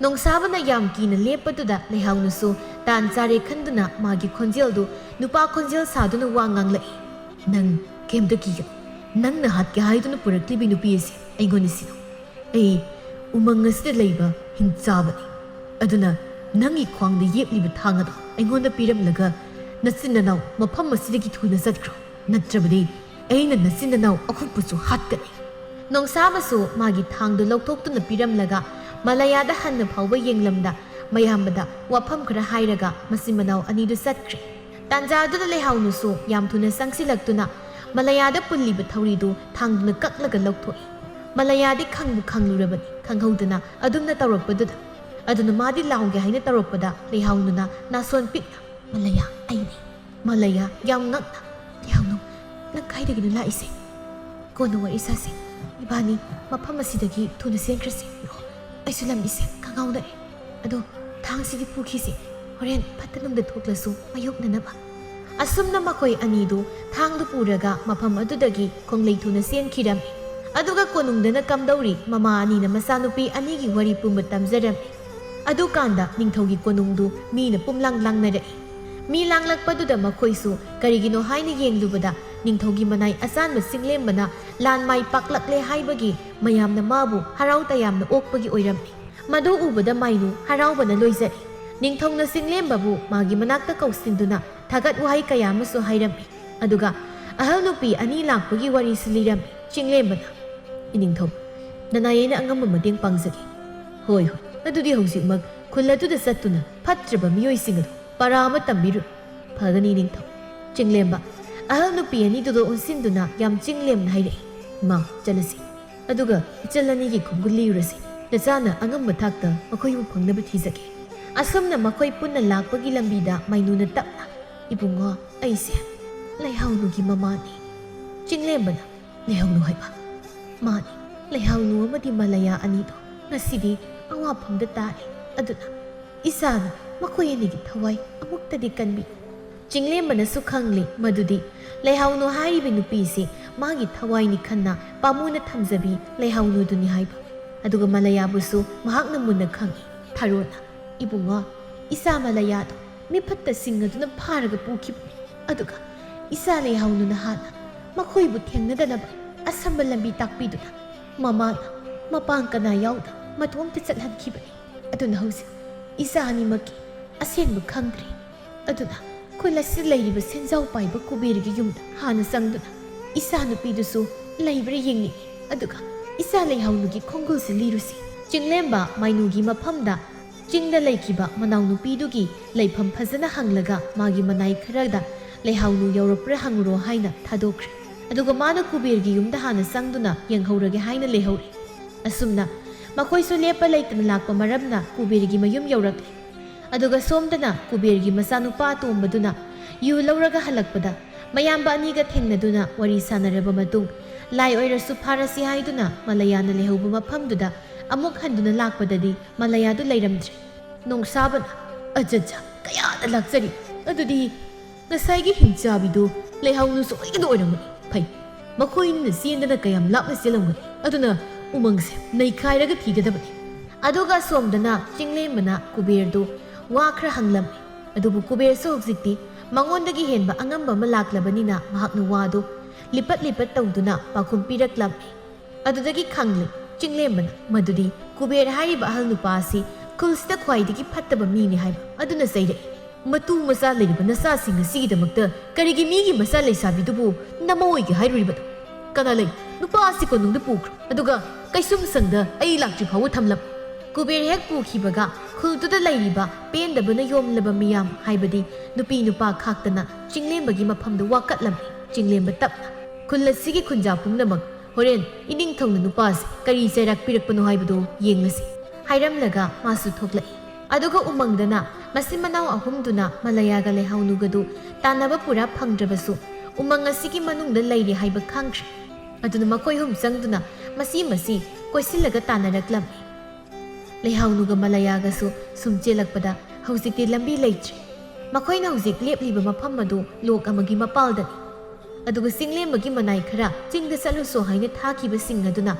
ꯅꯣꯡꯁꯥꯕꯅ ꯌꯥꯝ ꯀꯤꯅ ꯂꯦꯞꯄꯗꯨꯗ ꯂꯩꯍꯥꯎꯅꯨꯁꯨ ꯇꯥꯟ ꯆꯥꯔꯦ ꯈꯟꯗꯨꯅ ꯃꯥꯒꯤ ꯈꯣꯟꯖꯦꯜꯗꯨ ꯅꯨꯄꯥ ꯈꯣꯟꯖꯦꯜ ꯁꯥꯗꯨꯅ ꯋꯥ ꯉꯥꯡꯂꯛꯏ, "ꯅꯪ ꯀꯩꯝꯇ ꯀꯤꯒꯅꯨ꯫ ꯅꯪꯅ ꯍꯥꯠꯀꯦ ꯍꯥꯏꯗꯨꯅ ꯄꯨꯔꯛꯂꯤꯕꯤ ꯅꯨꯄꯤ ꯑꯁꯤ ꯑꯩꯉꯣꯟꯗ ꯁꯤꯟꯅꯧ꯫ ꯑꯩ ꯎꯃꯪ ꯑꯁꯤꯗ ꯂꯩꯕ ꯍꯤꯡꯆꯥꯕꯅꯤ꯫ ꯑꯗꯨꯅ ꯅꯪꯒꯤ ꯈ꯭ꯋꯥꯡꯗ ꯌꯦꯞꯂꯤꯕ ꯊꯥꯡ ꯑꯗꯨ ꯑꯩꯉꯣꯟꯗ ꯄꯤꯔꯝꯂꯒ ꯅꯆꯤꯟ ꯅꯅꯥꯎ ꯃꯐꯝ ꯑꯁꯤꯗꯒꯤ ꯊꯨꯅ ꯆꯠꯈ꯭ꯔꯣ꯫ ꯅꯠꯇ꯭ꯔꯕꯗꯤ ꯑꯩꯅ ꯅꯆꯤꯟ ꯅꯅꯥꯎ ꯑꯍꯨꯝꯕꯨꯁꯨ ꯍꯥꯠꯀꯅꯤ꯫" ꯅꯣꯡꯁꯥꯕꯁꯨ ꯃꯥꯒꯤ ꯊꯥꯡꯗꯨ ꯂꯧꯊꯣꯛꯇꯨꯅ ꯄꯤꯔꯝꯂꯒ ꯃꯂꯌꯥꯗ ꯍꯟꯅ ꯐꯥꯎꯕ ꯌꯦꯡꯂꯝꯗ ꯃꯌꯥꯝꯕꯗ ꯋꯥꯐꯝ ꯈꯔ ꯍꯥꯏꯔꯒ ꯃꯆꯤꯟ ꯃꯅꯥꯎ ꯑꯅꯤꯗꯨ ꯆꯠꯈ꯭ꯔꯦ꯫ ꯇꯥꯟꯖꯥꯗꯨꯗ ꯂꯩꯍꯥꯎꯅꯨꯁꯨ ꯌꯥꯝ ꯊꯨꯅ ꯆꯪꯁꯤꯜꯂꯛꯇꯨꯅ ꯃꯂꯌꯥꯗ ꯄꯨꯜꯂꯤꯕ ꯊꯧꯔꯤꯗꯨ ꯊꯥꯡꯗꯨꯅ ꯀꯛꯂꯒ ꯂꯧꯊꯣꯛꯏ꯫ ꯃꯂꯌꯥꯗꯤ ꯈꯪꯕꯨ ꯈꯪꯂꯨꯔꯕꯅꯤ ꯈꯪꯍꯧꯗꯅ ꯑꯗꯨꯝꯅ ꯇꯧꯔꯛꯄꯗꯨꯗ꯫ ꯑꯗꯨꯅ ꯃꯥꯗꯤ ꯂꯥꯎꯒꯦ ꯍꯥꯏꯅ ꯇꯧꯔꯛꯄꯗ ꯂꯩꯍꯥꯎꯅꯨꯅ ꯅꯥꯁꯣꯟ ꯄꯤꯛꯅ, "ꯃꯂꯌꯥ, ꯑꯩꯅꯤ꯫" ꯃꯂꯌꯥ ꯌꯥꯝ ꯉꯛꯅ, "ꯂꯩꯍꯥꯎꯅꯨ, ꯅꯪ ꯀꯥꯏꯗꯒꯤꯅꯣ ꯂꯥꯛꯏꯁꯦ? ꯀꯣꯟꯅ ꯋꯥꯔꯤ ꯁꯥꯁꯤ꯫ "ꯏꯕꯥꯅꯤ ꯃꯐꯝ ꯑꯁꯤꯗꯒꯤ ꯊꯨꯅ ꯆꯦꯟꯈ꯭ꯔꯁꯤ꯫ ꯑꯩꯁꯨ ꯂꯝꯕꯤꯁꯦ ꯈꯪꯍꯧꯗꯔꯦ꯫ ꯑꯗꯣ ꯊꯥꯡꯁꯤꯗꯤ ꯄꯨꯈꯤꯁꯦ, ꯍꯣꯔꯦꯟ ꯐꯠꯇ ꯅꯨꯡꯗ ꯊꯣꯛꯂꯁꯨ ꯃꯥꯌꯣꯛꯅꯅꯕ"꯫ ꯑꯁꯨꯝꯅ ꯃꯈꯣꯏ ꯑꯅꯤꯗꯨ ꯊꯥꯡꯗꯨ ꯄꯨꯔꯒ ꯃꯐꯝ ꯑꯗꯨꯗꯒꯤ ꯈꯣꯡꯂꯩ ꯊꯨꯅ ꯆꯦꯟꯈꯤꯔꯝꯃꯤ꯫ ꯑꯗꯨꯒ ꯀꯣꯅꯨꯡꯗꯅ ꯀꯝꯗꯧꯔꯤ ꯃꯃꯥ ꯑꯅꯤꯅ ꯃꯆꯥꯅꯨꯄꯤ ꯑꯅꯤꯒꯤ ꯋꯥꯔꯤ ꯄꯨꯝꯕ ꯇꯝꯖꯔꯝꯃꯤ꯫ ꯑꯗꯨꯀꯥꯟꯗ ꯅꯤꯡꯊꯧꯒꯤ ꯀꯣꯅꯨꯡꯗꯨ ꯃꯤꯅ ꯄꯨꯝꯂꯥꯡ ꯂꯥꯡꯅꯔꯛꯏ꯫ ꯃꯤ ꯂꯥꯡꯂꯛꯄꯗꯨꯗ ꯃꯈꯣꯏꯁꯨ ꯀꯔꯤꯒꯤꯅꯣ ꯍꯥꯏꯅ ꯌꯦꯡꯂꯨꯕꯗ, ꯅꯤꯡꯊꯧꯒꯤ ꯃꯅꯥꯏ ꯑꯆꯥꯟꯕ ꯆꯤꯡꯂꯦꯝꯕꯅ ꯂꯥꯟ ꯃꯥꯏ ꯄꯥꯛꯂꯛꯂꯦ ꯍꯥꯏꯕꯒꯤ ꯃꯌꯥꯝꯅ ꯃꯥꯕꯨ ꯍꯔꯥꯎ ꯇꯌꯥꯝꯅ ꯑꯣꯛꯄꯒꯤ ꯑꯣꯏꯔꯝꯃꯤ꯫ ꯃꯗꯨ ꯎꯕꯗ ꯃꯥꯏꯅꯨ ꯍꯔꯥꯎꯕꯅ ꯂꯣꯏꯖꯔꯦ꯫ ꯅꯤꯡꯊꯧꯅ ꯆꯤꯡꯂꯦꯝꯕꯕꯨ ꯃꯥꯒꯤ ꯃꯅꯥꯛꯇ ꯀꯧꯁꯤꯟꯗꯨꯅ ꯊꯥꯒꯠ ꯋꯥꯍꯩ ꯀꯌꯥ ꯑꯃꯁꯨ ꯍꯥꯏꯔꯝꯃꯤ꯫ ꯑꯗꯨꯒ ꯑꯍꯜ ꯅꯨꯄꯤ ꯑꯅꯤ ꯂꯥꯛꯄꯒꯤ ꯋꯥꯔꯤꯁꯨ ꯂꯤꯔꯝꯃꯤ꯫ ꯆꯤꯡꯂꯦꯝꯕꯅ, "ꯏꯅꯤꯡꯊꯧ, ꯅꯅꯥꯏ ꯑꯩꯅ ꯑꯉꯝꯕ ꯃꯇꯦꯡ ꯄꯥꯡꯖꯒꯦ"꯫ "ꯍꯣꯏ, ꯍꯣꯏ, ꯑꯗꯨꯗꯤ ꯍꯧꯖꯤꯛꯃꯛ ꯈꯨꯜ ꯑꯗꯨꯗ ꯆꯠꯇꯨꯅ ꯐꯠꯇ꯭ꯔꯕ ꯃꯤꯑꯣꯏꯁꯤꯡ ꯑꯗꯨ ꯄꯔꯥ ꯑꯃ ꯇꯝꯕꯤꯔꯨ"꯫ "ꯐꯒꯅꯤ, ꯏꯅꯤꯡꯊꯧ"꯫ ꯆꯤꯡꯂꯦꯝꯕ ꯑꯍꯜ ꯅꯨꯄꯤ ꯑꯅꯤꯗꯨꯗ ꯑꯣꯟꯁꯤꯟꯗꯨꯅ ꯌꯥꯝ ꯆꯤꯡꯂꯦꯝꯅ ꯍꯥꯏꯔꯛꯏ, "ꯏꯃꯥ, ꯆꯠꯂꯁꯤ꯫ ꯑꯗꯨꯒ ꯏꯆꯜ ꯑꯅꯤꯒꯤ ꯈꯣꯡꯒꯨꯜ ꯂꯤꯔꯨꯔꯁꯤ꯫ ꯅꯆꯥꯅ ꯑꯉꯝꯕ ꯊꯥꯛꯇ ꯃꯈꯣꯏꯕꯨ ꯐꯪꯅꯕ ꯊꯤꯖꯒꯦ"꯫ ꯑꯁꯨꯝꯅ ꯃꯈꯣꯏ ꯄꯨꯟꯅ ꯂꯥꯛꯄꯒꯤ ꯂꯝꯕꯤꯗ ꯃꯥꯏꯅꯨꯅ ꯇꯞꯅ, "ꯏꯕꯨꯡꯉꯣ, ꯑꯩꯁꯦ ꯂꯩꯍꯥꯎꯅꯨꯒꯤ ꯃꯃꯥꯅꯤ"꯫ ꯆꯤꯡꯂꯦꯝꯕꯅ, "ꯂꯩꯍꯥꯎꯅꯨ ꯍꯥꯏꯕ?" "ꯃꯥꯅꯤ, ꯂꯩꯍꯥꯎꯅꯨ ꯑꯃꯗꯤ ꯃꯂꯌꯥ ꯑꯅꯤꯗꯣ ꯉꯁꯤꯗꯤ ꯑꯋꯥꯐꯝꯗ ꯇꯥꯔꯦ꯫ ꯑꯗꯨꯅ ꯏꯆꯥꯅ ꯃꯈꯣꯏ ꯑꯅꯤꯒꯤ ꯊꯋꯥꯏ ꯑꯃꯨꯛꯇꯗꯤ ꯀꯟꯕꯤꯌꯨ"꯫ ꯆꯤꯡꯂꯦꯝꯕꯅꯁꯨ ꯈꯪꯂꯤ ꯃꯗꯨꯗꯤ ꯂꯩꯍꯥꯎꯅꯨ ꯍꯥꯏꯔꯤꯕ ꯅꯨꯄꯤꯁꯤ ꯃꯥꯒꯤ ꯊꯋꯥꯏꯅꯤ ꯈꯟꯅ ꯄꯥꯃꯨꯅ ꯊꯝꯖꯕꯤ ꯂꯩꯍꯥꯎꯅꯨꯗꯨꯅꯤ ꯍꯥꯏꯕ꯫ ꯑꯗꯨꯒ ꯃꯂꯌꯥꯕꯨꯁꯨ ꯃꯍꯥꯛꯅ ꯃꯨꯟꯅ ꯈꯪꯏ꯫ ꯊꯥꯔꯣꯅ, "ꯏꯕꯨꯡꯉꯣ, ꯏꯆꯥ ꯃꯂꯌꯥꯗꯣ ꯃꯤꯐꯠꯇꯁꯤꯡ ꯑꯗꯨꯅ ꯐꯥꯔꯒ ꯄꯨꯈꯤꯕꯅꯤ꯫ ꯑꯗꯨꯒ ꯏꯆꯥ ꯂꯩꯍꯥꯎꯅꯨꯅ ꯍꯥꯟꯅ ꯃꯈꯣꯏꯕꯨ ꯊꯦꯡꯅꯗꯅꯕ ꯑꯁꯝꯕ ꯂꯝꯕꯤ ꯇꯥꯛꯄꯤꯗꯨꯅ ꯃꯃꯥꯅ ꯃꯄꯥꯡ ꯀꯅꯥ ꯌꯥꯎꯗ ꯃꯇꯣꯝꯇ ꯆꯠꯍꯟꯈꯤꯕꯅꯤ꯫ ꯑꯗꯨꯅ ꯍꯧꯖꯤꯛ ꯏꯆꯥ ꯑꯅꯤꯃꯛꯀꯤ ꯑꯁꯦꯡꯕ ꯈꯪꯗ꯭ꯔꯤ꯫ ꯑꯗꯨꯅ ꯈꯨꯜ ꯑꯁꯤꯗ ꯂꯩꯔꯤꯕ ꯁꯦꯟꯖꯥꯎ ꯄꯥꯏꯕ ꯀꯨꯕꯦꯔꯒꯤ ꯌꯨꯝꯗ ꯍꯥꯟꯅ ꯆꯪꯗꯨꯅ ꯏꯆꯥ ꯅꯨꯄꯤꯗꯨꯁꯨ ꯂꯩꯕ꯭ꯔꯥ ꯌꯦꯡꯅꯤꯡꯏ꯫ ꯑꯗꯨꯒ ꯏꯆꯥ ꯂꯩꯍꯥꯎꯅꯨꯒꯤ ꯈꯣꯡꯒꯨꯜꯁꯤ ꯂꯤꯔꯨꯁꯤ"꯫ ꯆꯤꯡꯂꯦꯝꯕ ꯃꯥꯏꯅꯨꯒꯤ ꯃꯐꯝꯗ ꯆꯤꯡꯗ ꯂꯩꯈꯤꯕ ꯃꯅꯥꯎꯅꯨꯄꯤꯗꯨꯒꯤ ꯂꯩꯐꯝ ꯐꯖꯅ ꯍꯪꯂꯒ ꯃꯥꯒꯤ ꯃꯅꯥꯏ ꯈꯔꯗ ꯂꯩꯍꯥꯎꯅꯨ ꯌꯧꯔꯛꯄ꯭ꯔꯥ ꯍꯪꯉꯨꯔꯣ ꯍꯥꯏꯅ ꯊꯥꯗꯣꯛꯈ꯭ꯔꯦ꯫ ꯑꯗꯨꯒ ꯃꯥꯅ ꯀꯨꯕꯦꯔꯒꯤ ꯌꯨꯝꯗ ꯍꯥꯟꯅ ꯆꯪꯗꯨꯅ ꯌꯦꯡꯍꯧꯔꯒꯦ ꯍꯥꯏꯅ ꯂꯩꯍꯧꯔꯤ꯫ ꯑꯁꯨꯝꯅ ꯃꯈꯣꯏꯁꯨ ꯂꯦꯞꯄ ꯂꯩꯇꯅ ꯂꯥꯛꯄ ꯃꯔꯝꯅ ꯀꯨꯕꯦꯔꯒꯤ ꯃꯌꯨꯝ ꯌꯧꯔꯛꯂꯦ꯫ ꯑꯗꯨꯒ ꯁꯣꯝꯗꯅ ꯀꯨꯕꯦꯔꯒꯤ ꯃꯆꯥꯅꯨꯄꯥ ꯑꯇꯣꯝꯕꯗꯨꯅ ꯌꯨ ꯂꯧꯔꯒ ꯍꯜꯂꯛꯄꯗ ꯃꯌꯥꯝꯕ ꯑꯅꯤꯒ ꯊꯦꯡꯅꯗꯨꯅ ꯋꯥꯔꯤ ꯁꯥꯟꯅꯔꯕ ꯃꯇꯨꯡ, ꯂꯥꯏ ꯑꯣꯏꯔꯁꯨ ꯐꯥꯔꯁꯤ ꯍꯥꯏꯗꯨꯅ ꯃꯂꯌꯥꯅ ꯂꯩꯍꯧꯕ ꯃꯐꯝꯗꯨꯗ ꯑꯃꯨꯛ ꯍꯟꯗꯨꯅ ꯂꯥꯛꯄꯗꯗꯤ ꯃꯂꯌꯥꯗꯨ ꯂꯩꯔꯝꯗ꯭ꯔꯦ꯫ ꯅꯣꯡꯁꯥꯕꯅ, "ꯑꯆꯠꯆꯥ, ꯀꯌꯥꯗ ꯂꯥꯛꯆꯔꯤ! ꯑꯗꯨꯗꯤ ꯉꯁꯥꯏꯒꯤ ꯍꯤꯡꯆꯥꯕꯤꯗꯨ ꯂꯩꯍꯥꯎꯅꯨ ꯁꯣꯏꯗꯅ ꯑꯣꯏꯔꯝꯒꯅꯤ꯫ ꯐꯩ, ꯃꯈꯣꯏꯅ ꯆꯦꯟꯗꯅ ꯀꯌꯥꯝ ꯂꯥꯞꯅ ꯆꯦꯜꯂꯝꯒꯅꯤ꯫ ꯑꯗꯨꯅ ꯎꯃꯪꯁꯦ ꯅꯩꯈꯥꯏꯔꯒ ꯊꯤꯒꯗꯕꯅꯤ꯫" ꯑꯗꯨꯒ ꯑꯁꯣꯝꯗꯅ ꯆꯤꯡꯂꯦꯝꯕꯅ ꯀꯨꯕꯦꯔꯗꯨ ꯋꯥ ꯈꯔ ꯍꯪꯂꯝꯃꯤ꯫ ꯑꯗꯨꯕꯨ ꯀꯨꯕꯦꯔꯁꯨ ꯍꯧꯖꯤꯛꯇꯤ ꯃꯉꯣꯟꯗꯒꯤ ꯍꯦꯟꯕ ꯑꯉꯝꯕ ꯑꯃ ꯂꯥꯛꯂꯕꯅꯤꯅ ꯃꯍꯥꯛꯅ ꯋꯥꯗꯨ ꯂꯤꯄꯠ ꯂꯤꯄꯠ ꯇꯧꯗꯨꯅ ꯄꯥꯎꯈꯨꯝ ꯄꯤꯔꯛꯂꯝꯃꯤ꯫ ꯑꯗꯨꯗꯒꯤ ꯈꯪꯂꯦ ꯆꯤꯡꯂꯦꯝꯕꯅ ꯃꯗꯨꯗꯤ ꯀꯨꯕꯦꯔ ꯍꯥꯏꯔꯤꯕ ꯑꯍꯜ ꯅꯨꯄꯥ ꯑꯁꯤ ꯈꯨꯜꯁꯤꯗ ꯈ꯭ꯋꯥꯏꯗꯒꯤ ꯐꯠꯇꯕ ꯃꯤꯅꯤ ꯍꯥꯏꯕ꯫ ꯑꯗꯨꯅ ꯆꯩꯔꯛꯏ, "ꯃꯇꯨ ꯃꯆꯥ ꯂꯩꯔꯤꯕ ꯅꯆꯥꯁꯤꯡ ꯑꯁꯤꯒꯤꯗꯃꯛꯇ ꯀꯔꯤꯒꯤ ꯃꯤꯒꯤ ꯃꯆꯥ ꯂꯩꯁꯥꯕꯤꯗꯨꯕꯨ ꯅꯃꯧ ꯑꯣꯏꯒꯦ ꯍꯥꯏꯔꯨꯔꯤꯕꯅꯣ? ꯀꯅꯥ ꯂꯩ? ꯅꯨꯄꯥ ꯑꯁꯤ ꯀꯣꯅꯨꯡꯗ ꯄꯨꯈ꯭ꯔꯣ, ꯑꯗꯨꯒ ꯀꯩꯁꯨꯝꯁꯪꯗ ꯑꯩ ꯂꯥꯛꯇ꯭ꯔꯤ ꯐꯥꯎꯕ ꯊꯝꯂꯝꯃꯨ꯫" ꯀꯨꯕꯦꯔ ꯍꯦꯛ ꯄꯨꯈꯤꯕꯒ ꯈꯨꯜꯗꯨꯗ ꯂꯩꯔꯤꯕ ꯄꯦꯟꯗꯕꯅ ꯌꯣꯝꯂꯕ ꯃꯤꯌꯥꯝ, ꯍꯥꯏꯕꯗꯤ ꯅꯨꯄꯤ ꯅꯨꯄꯥ ꯈꯥꯛꯇꯅ ꯆꯤꯡꯂꯦꯝꯕꯒꯤ ꯃꯐꯝꯗ ꯋꯥꯀꯠꯂꯝꯃꯤ꯫ ꯆꯤꯡꯂꯦꯝꯕ ꯇꯞꯅ, "ꯈꯨꯜ ꯑꯁꯤꯒꯤ ꯈꯨꯟꯖꯥ ꯄꯨꯝꯅꯃꯛ, ꯍꯣꯔꯦꯟ ꯏꯅꯤꯡꯊꯧꯅ ꯅꯨꯄꯥꯁꯦ ꯀꯔꯤ ꯆꯩꯔꯥꯛ ꯄꯤꯔꯛꯄꯅꯣ ꯍꯥꯏꯕꯗꯨ ꯌꯦꯡꯂꯁꯤ," ꯍꯥꯏꯔꯝꯂꯒ ꯃꯥꯁꯨ ꯊꯣꯛꯂꯛꯏ꯫ ꯑꯗꯨꯒ ꯎꯃꯪꯗꯅ ꯃꯆꯤꯟ ꯃꯅꯥꯎ ꯑꯍꯨꯝꯗꯨꯅ ꯃꯂꯌꯥꯒ ꯂꯩꯍꯥꯎꯅꯨꯒꯗꯨ ꯇꯥꯟꯅꯕ ꯄꯨꯔꯥ ꯐꯪꯗ꯭ꯔꯕꯁꯨ ꯎꯃꯪ ꯑꯁꯤꯒꯤ ꯃꯅꯨꯡꯗ ꯂꯩꯔꯤ ꯍꯥꯏꯕ ꯈꯪꯈ꯭ꯔꯦ꯫ ꯑꯗꯨꯅ ꯃꯈꯣꯏ ꯑꯍꯨꯝ ꯆꯪꯗꯨꯅ ꯃꯁꯤ ꯃꯁꯤ ꯀꯣꯏꯁꯤꯜꯂꯒ ꯇꯥꯟꯅꯔꯛꯂꯝꯃꯤ꯫ ꯂꯩꯍꯥꯎꯅꯨꯒ ꯃꯂꯌꯥꯒꯁꯨ ꯁꯨꯝ ꯆꯦꯜꯂꯛꯄꯗ ꯍꯧꯖꯤꯛꯇꯤ ꯂꯝꯕꯤ ꯂꯩꯇ꯭ꯔꯦ꯫ ꯃꯈꯣꯏꯅ ꯍꯧꯖꯤꯛ ꯂꯦꯞꯂꯤꯕ ꯃꯐꯝ ꯑꯗꯨ ꯂꯣꯛ ꯑꯃꯒꯤ ꯃꯄꯥꯜꯗꯅꯤ꯫ ꯑꯗꯨꯒ ꯆꯤꯡꯂꯦꯝꯕꯒꯤ ꯃꯅꯥꯏ ꯈꯔ ꯆꯤꯡꯗ ꯆꯠꯂꯨꯁꯣ ꯍꯥꯏꯅ ꯊꯥꯈꯤꯕꯁꯤꯡ ꯑꯗꯨꯅ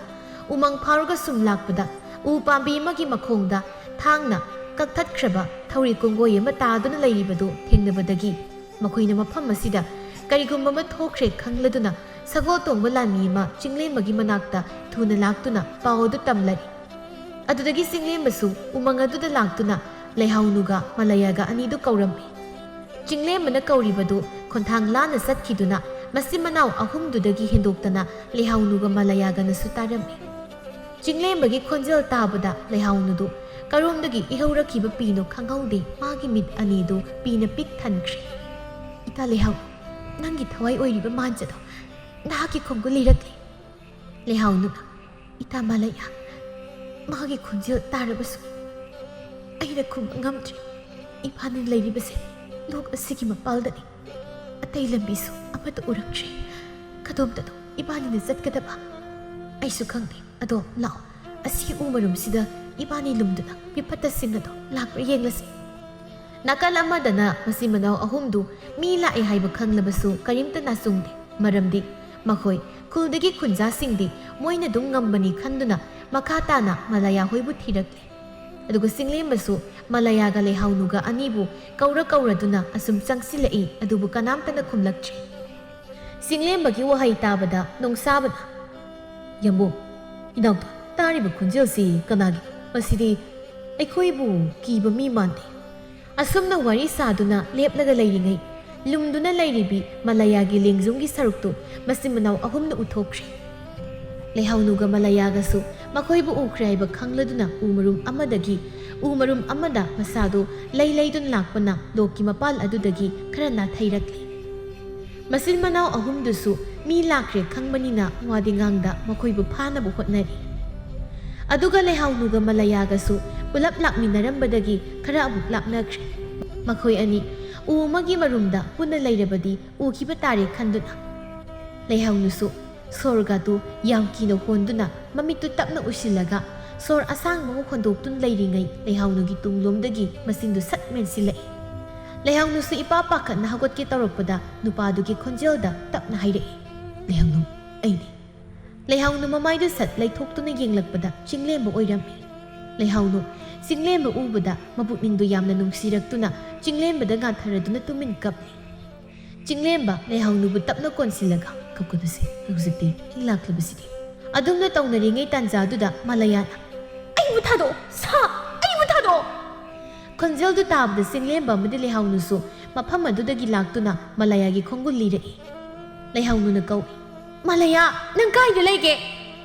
ꯎꯃꯪ ꯐꯥꯎꯔꯒ ꯁꯨꯝ ꯂꯥꯛꯄꯗ ꯎ ꯄꯥꯝꯕꯤ ꯑꯃꯒꯤ ꯃꯈꯣꯡꯗ ꯊꯥꯡꯅ ꯀꯛꯊꯠꯈ꯭ꯔꯕ ꯊꯧꯔꯤ ꯀꯣꯡꯒꯣꯏ ꯑꯃ ꯇꯥꯗꯨꯅ ꯂꯩꯔꯤꯕꯗꯨ ꯊꯦꯡꯅꯕꯗꯒꯤ ꯃꯈꯣꯏꯅ ꯃꯐꯝ ꯑꯁꯤꯗ ꯀꯔꯤꯒꯨꯝꯕ ꯑꯃ ꯊꯣꯛꯈ꯭ꯔꯦ ꯈꯪꯂꯗꯨꯅ ꯁꯒꯣꯜ ꯇꯣꯡꯕ ꯂꯥꯟꯃꯤ ꯑꯃ ꯆꯤꯡꯂꯦꯝꯕꯒꯤ ꯃꯅꯥꯛꯇ ꯊꯨꯅ ꯂꯥꯛꯇꯨꯅ ꯄꯥꯎ ꯑꯗꯨ ꯇꯝꯂꯔꯤ꯫ ꯑꯗꯨꯗꯒꯤ ꯆꯤꯡꯂꯦꯝꯕꯁꯨ ꯎꯃꯪ ꯑꯗꯨꯗ ꯂꯥꯛꯇꯨꯅ ꯂꯩꯍꯥꯎꯅꯨꯒ ꯃꯂꯌꯥꯒ ꯑꯅꯤꯗꯨ ꯀꯧꯔꯝꯃꯤ꯫ ꯆꯤꯡꯂꯦꯝꯕꯅ ꯀꯧꯔꯤꯕꯗꯨ ꯈꯣꯟꯊꯥꯡ ꯂꯥꯟꯅ ꯆꯠꯈꯤꯗꯨꯅ ꯃꯆꯤꯟ ꯃꯅꯥꯎ ꯑꯍꯨꯝꯗꯨꯗꯒꯤ ꯍꯦꯟꯗꯣꯛꯇꯅ ꯂꯩꯍꯥꯎꯅꯨꯒ ꯃꯂꯌꯥꯒꯅꯁꯨ ꯇꯥꯔꯝꯃꯤ꯫ ꯆꯤꯡꯂꯦꯝꯕꯒꯤ ꯈꯣꯟꯖꯦꯜ ꯇꯥꯕꯗ ꯂꯩꯍꯥꯎꯅꯨꯗꯨ ꯀꯔꯣꯝꯗꯒꯤ ꯏꯍꯧꯔꯛꯈꯤꯕ ꯄꯤꯅꯣ ꯈꯪꯍꯧꯗꯦ, ꯃꯥꯒꯤ ꯃꯤꯠ ꯑꯅꯤꯗꯨ ꯄꯤꯅ ꯄꯤꯛ ꯊꯟꯈ꯭ꯔꯦ꯫ "ꯏꯇꯥ ꯂꯩꯍꯥꯎ, ꯅꯪꯒꯤ ꯊꯋꯥꯏ ꯑꯣꯏꯔꯤꯕ ꯃꯥꯟꯖꯗꯣ ꯅꯍꯥꯛꯀꯤ ꯈꯣꯡꯗ ꯂꯤꯔꯛꯂꯦ꯫" ꯂꯩꯍꯥꯎꯅꯨꯅ, "ꯏꯇꯥ ꯃꯂꯌꯥ, ꯃꯥꯒꯤ ꯈꯣꯟꯖꯦꯜ ꯇꯥꯔꯕꯁꯨ ꯑꯩꯅ ꯈꯨꯝꯕ ꯉꯝꯗ꯭ꯔꯦ꯫ ꯏꯕꯥꯅꯤ ꯂꯩꯔꯤꯕꯁꯦ ꯂꯣꯛ ꯑꯁꯤꯒꯤ ꯃꯄꯥꯜꯗꯅꯤ꯫ ꯑꯇꯩ ꯂꯝꯕꯤꯁꯨ ꯑꯃꯠꯇ ꯎꯔꯛꯇ꯭ꯔꯦ꯫ ꯀꯗꯣꯝꯗꯅꯣ ꯏꯕꯥꯅꯤꯅ ꯆꯠꯀꯗꯕ? ꯑꯩꯁꯨ ꯈꯪꯗꯦ꯫ ꯑꯗꯣ ꯂꯥꯛꯑꯣ, ꯑꯁꯤꯒꯤ ꯎ ꯃꯔꯨꯝꯁꯤꯗ ꯏꯕꯥꯅꯤ ꯂꯨꯝꯗꯨꯅ ꯃꯤꯐꯠꯇꯁꯤꯡ ꯑꯗꯣ ꯂꯥꯛꯄ꯭ꯔꯥ ꯌꯦꯡꯂꯁꯤ꯫ ꯅꯥꯀꯜ ꯑꯃꯗꯅ ꯃꯆꯤꯟ ꯃꯅꯥꯎ ꯑꯍꯨꯝꯗꯨ ꯃꯤ ꯂꯥꯛꯑꯦ ꯍꯥꯏꯕ ꯈꯪꯂꯕꯁꯨ ꯀꯔꯤꯝꯇ ꯅꯥꯆꯨꯡꯗꯦ꯫ ꯃꯔꯝꯗꯤ ꯃꯈꯣꯏ ꯈꯨꯜꯗꯒꯤ ꯈꯨꯟꯖꯥꯁꯤꯡꯗꯤ ꯃꯣꯏꯅ ꯑꯗꯨꯝ ꯉꯝꯕꯅꯤ ꯈꯟꯗꯨꯅ ꯃꯈꯥ ꯇꯥꯅ ꯃꯂꯥꯌꯥ ꯍꯣꯏꯕꯨ ꯊꯤꯔꯛꯂꯦ꯫ ꯑꯗꯨꯒ ꯆꯤꯡꯂꯦꯝꯕꯁꯨ ꯃꯂꯥꯌꯥꯒ ꯂꯩꯍꯥꯎꯅꯨꯒ ꯑꯅꯤꯕꯨ ꯀꯧꯔ ꯀꯧꯔꯗꯨꯅ ꯑꯁꯨꯝ ꯆꯪꯁꯤꯜꯂꯛꯏ, ꯑꯗꯨꯕꯨ ꯀꯅꯥꯝꯇꯅ ꯈꯨꯝꯂꯛꯇ꯭ꯔꯦ꯫ ꯆꯤꯡꯂꯦꯝꯕꯒꯤ ꯋꯥꯍꯩ ꯇꯥꯕꯗ ꯅꯣꯡꯁꯥꯕꯅ, "ꯌꯥꯝꯕꯨꯡ, ꯏꯅꯥꯎꯄꯥ, ꯇꯥꯔꯤꯕ ꯈꯣꯟꯖꯦꯜꯁꯤ ꯀꯅꯥꯒꯤ? ꯃꯁꯤꯗꯤ ꯑꯩꯈꯣꯏꯕꯨ ꯀꯤꯕ ꯃꯤ ꯃꯥꯟꯗꯦ꯫" ꯑꯁꯨꯝꯅ ꯋꯥꯔꯤ ꯁꯥꯗꯨꯅ ꯂꯦꯞꯂꯒ ꯂꯩꯔꯤꯉꯩ, ꯂꯨꯝꯗꯨꯅ ꯂꯩꯔꯤꯕꯤ ꯃꯂꯥꯌꯥꯒꯤ ꯂꯦꯡꯖꯨꯝꯒꯤ ꯁꯔꯨꯛꯇꯨ ꯃꯆꯤꯟ ꯃꯅꯥꯎ ꯑꯍꯨꯝꯅ ꯎꯊꯣꯛꯈ꯭ꯔꯦ꯫ ꯂꯩꯍꯥꯎꯅꯨꯒ ꯃꯂꯥꯌꯥꯒꯁꯨ ꯃꯈꯣꯏꯕꯨ ꯎꯈ꯭ꯔꯦ ꯍꯥꯏꯕ ꯈꯪꯂꯗꯨꯅ ꯎ ꯃꯔꯨꯝ ꯑꯃꯗꯒꯤ ꯎ ꯃꯔꯨꯝ ꯑꯃꯗ ꯃꯁꯥꯗꯨ ꯂꯩ ꯂꯩꯗꯨꯅ ꯂꯥꯛꯄꯅ ꯂꯣꯛꯀꯤ ꯃꯄꯥꯜ ꯑꯗꯨꯗꯒꯤ ꯈꯔ ꯅꯥꯊꯩꯔꯛꯂꯦ꯫ ꯃꯆꯤꯟ ꯃꯅꯥꯎ ꯑꯍꯨꯝꯗꯨꯁꯨ ꯃꯤ ꯂꯥꯛꯈ꯭ꯔꯦ ꯈꯪꯕꯅꯤꯅ ꯋꯥꯗꯤ ꯉꯥꯡꯗ ꯃꯈꯣꯏꯕꯨ ꯐꯥꯅꯕ ꯍꯣꯠꯅꯔꯤ꯫ ꯑꯗꯨꯒ ꯂꯩꯍꯥꯎꯅꯨꯒ ꯃꯂꯥꯌꯥꯒꯁꯨ ꯄꯨꯂꯞ ꯂꯥꯛꯃꯤꯟꯅꯔꯝꯕꯗꯒꯤ ꯈꯔ ꯑꯃꯨꯛ ꯂꯥꯞꯅꯈ꯭ꯔꯦ꯫ ꯃꯈꯣꯏ ꯑꯅꯤ ꯎ ꯑꯃꯒꯤ ꯃꯔꯨꯝꯗ ꯄꯨꯟꯅ ꯂꯩꯔꯕꯗꯤ ꯎꯈꯤꯕ ꯇꯥꯔꯦ ꯈꯟꯗꯨꯅ꯫ ꯂꯩꯍꯥꯎꯅꯨꯁꯨ ꯁꯣꯔꯒꯗꯨ ꯌꯥꯝ ꯀꯤꯅ ꯍꯣꯟꯗꯨꯅ ꯃꯃꯤꯠꯇꯨ ꯇꯞꯅ ꯎꯏꯁꯤꯜꯂꯒ ꯁꯣꯔ ꯑꯁꯥꯡꯕ ꯑꯃ ꯍꯣꯟꯗꯣꯛꯇꯨꯅ ꯂꯩꯔꯤꯉꯩ ꯂꯩꯍꯥꯎꯅꯨꯒꯤ ꯇꯨꯡꯂꯣꯝꯗꯒꯤ ꯃꯆꯤꯟꯗꯨ ꯁꯠ ꯃꯦꯟꯁꯤꯜꯂꯛꯏ꯫ ꯂꯩꯍꯥꯎꯅꯨꯁꯨ ꯏꯄꯥ ꯄꯥꯈꯠꯅ ꯍꯧꯒꯠꯀꯦ ꯇꯧꯔꯛꯄꯗ ꯅꯨꯄꯥꯗꯨꯒꯤ ꯈꯣꯟꯖꯦꯜꯗ ꯇꯞꯅ ꯍꯥꯏꯔꯛꯏ, "ꯂꯩꯍꯥꯎꯅꯨ, ꯑꯩꯅꯤ꯫" ꯂꯩꯍꯥꯎꯅꯨ ꯃꯃꯥꯏꯗꯨ ꯁꯠ ꯂꯩꯊꯣꯛꯇꯨꯅ ꯌꯦꯡꯂꯛꯄꯗ ꯆꯤꯡꯂꯦꯝꯕ ꯑꯣꯏꯔꯝꯃꯤ꯫ ꯂꯩꯍꯥꯎꯅꯨ ꯆꯤꯡꯂꯦꯝꯕ ꯎꯕꯗ ꯃꯄꯨꯛꯅꯤꯡꯗꯨ ꯌꯥꯝꯅ ꯅꯨꯡꯁꯤꯔꯛꯇꯨꯅ ꯆꯤꯡꯂꯦꯝꯕꯗ ꯉꯥꯊꯔꯗꯨꯅ ꯇꯨꯃꯤꯟ ꯀꯞꯂꯤ꯫ ꯆꯤꯡꯂꯦꯝꯕ ꯂꯩꯍꯥꯎꯅꯨꯕꯨ ꯇꯞꯅ ꯀꯣꯟꯁꯤꯜꯂꯒ, "ꯀꯞꯀꯅꯨꯁꯦ, ꯍꯧꯖꯤꯛꯇꯤ ꯑꯩ ꯂꯥꯛꯂꯕꯁꯤꯗꯤ꯫ ꯑꯗꯨꯝꯅ ꯇꯧꯅꯔꯤꯉꯩ ꯇꯥꯟꯖꯥꯗꯨꯗ ꯃꯂꯥꯌꯥꯅ, "ꯑꯩꯕꯨ ꯊꯥꯗꯣꯛꯑꯣ, ꯁꯥ! ꯑꯩꯕꯨ ꯊꯥꯗꯣꯛꯑꯣ!" ꯈꯣꯟꯖꯦꯜꯗꯨ ꯇꯥꯕꯗ ꯆꯤꯡꯂꯦꯝꯕ ꯑꯃꯗꯤ ꯂꯩꯍꯥꯎꯅꯨꯁꯨ ꯃꯐꯝ ꯑꯗꯨꯗꯒꯤ ꯂꯥꯛꯇꯨꯅ ꯃꯂꯥꯌꯥꯒꯤ ꯈꯣꯡꯒꯨꯜ ꯂꯤꯔꯛꯏ꯫ ꯂꯩꯍꯥꯎꯅꯨꯅ ꯀꯧꯏ, "ꯃꯂꯥꯌꯥ, ꯅꯪ ꯀꯥꯏꯗ ꯂꯩꯒꯦ?"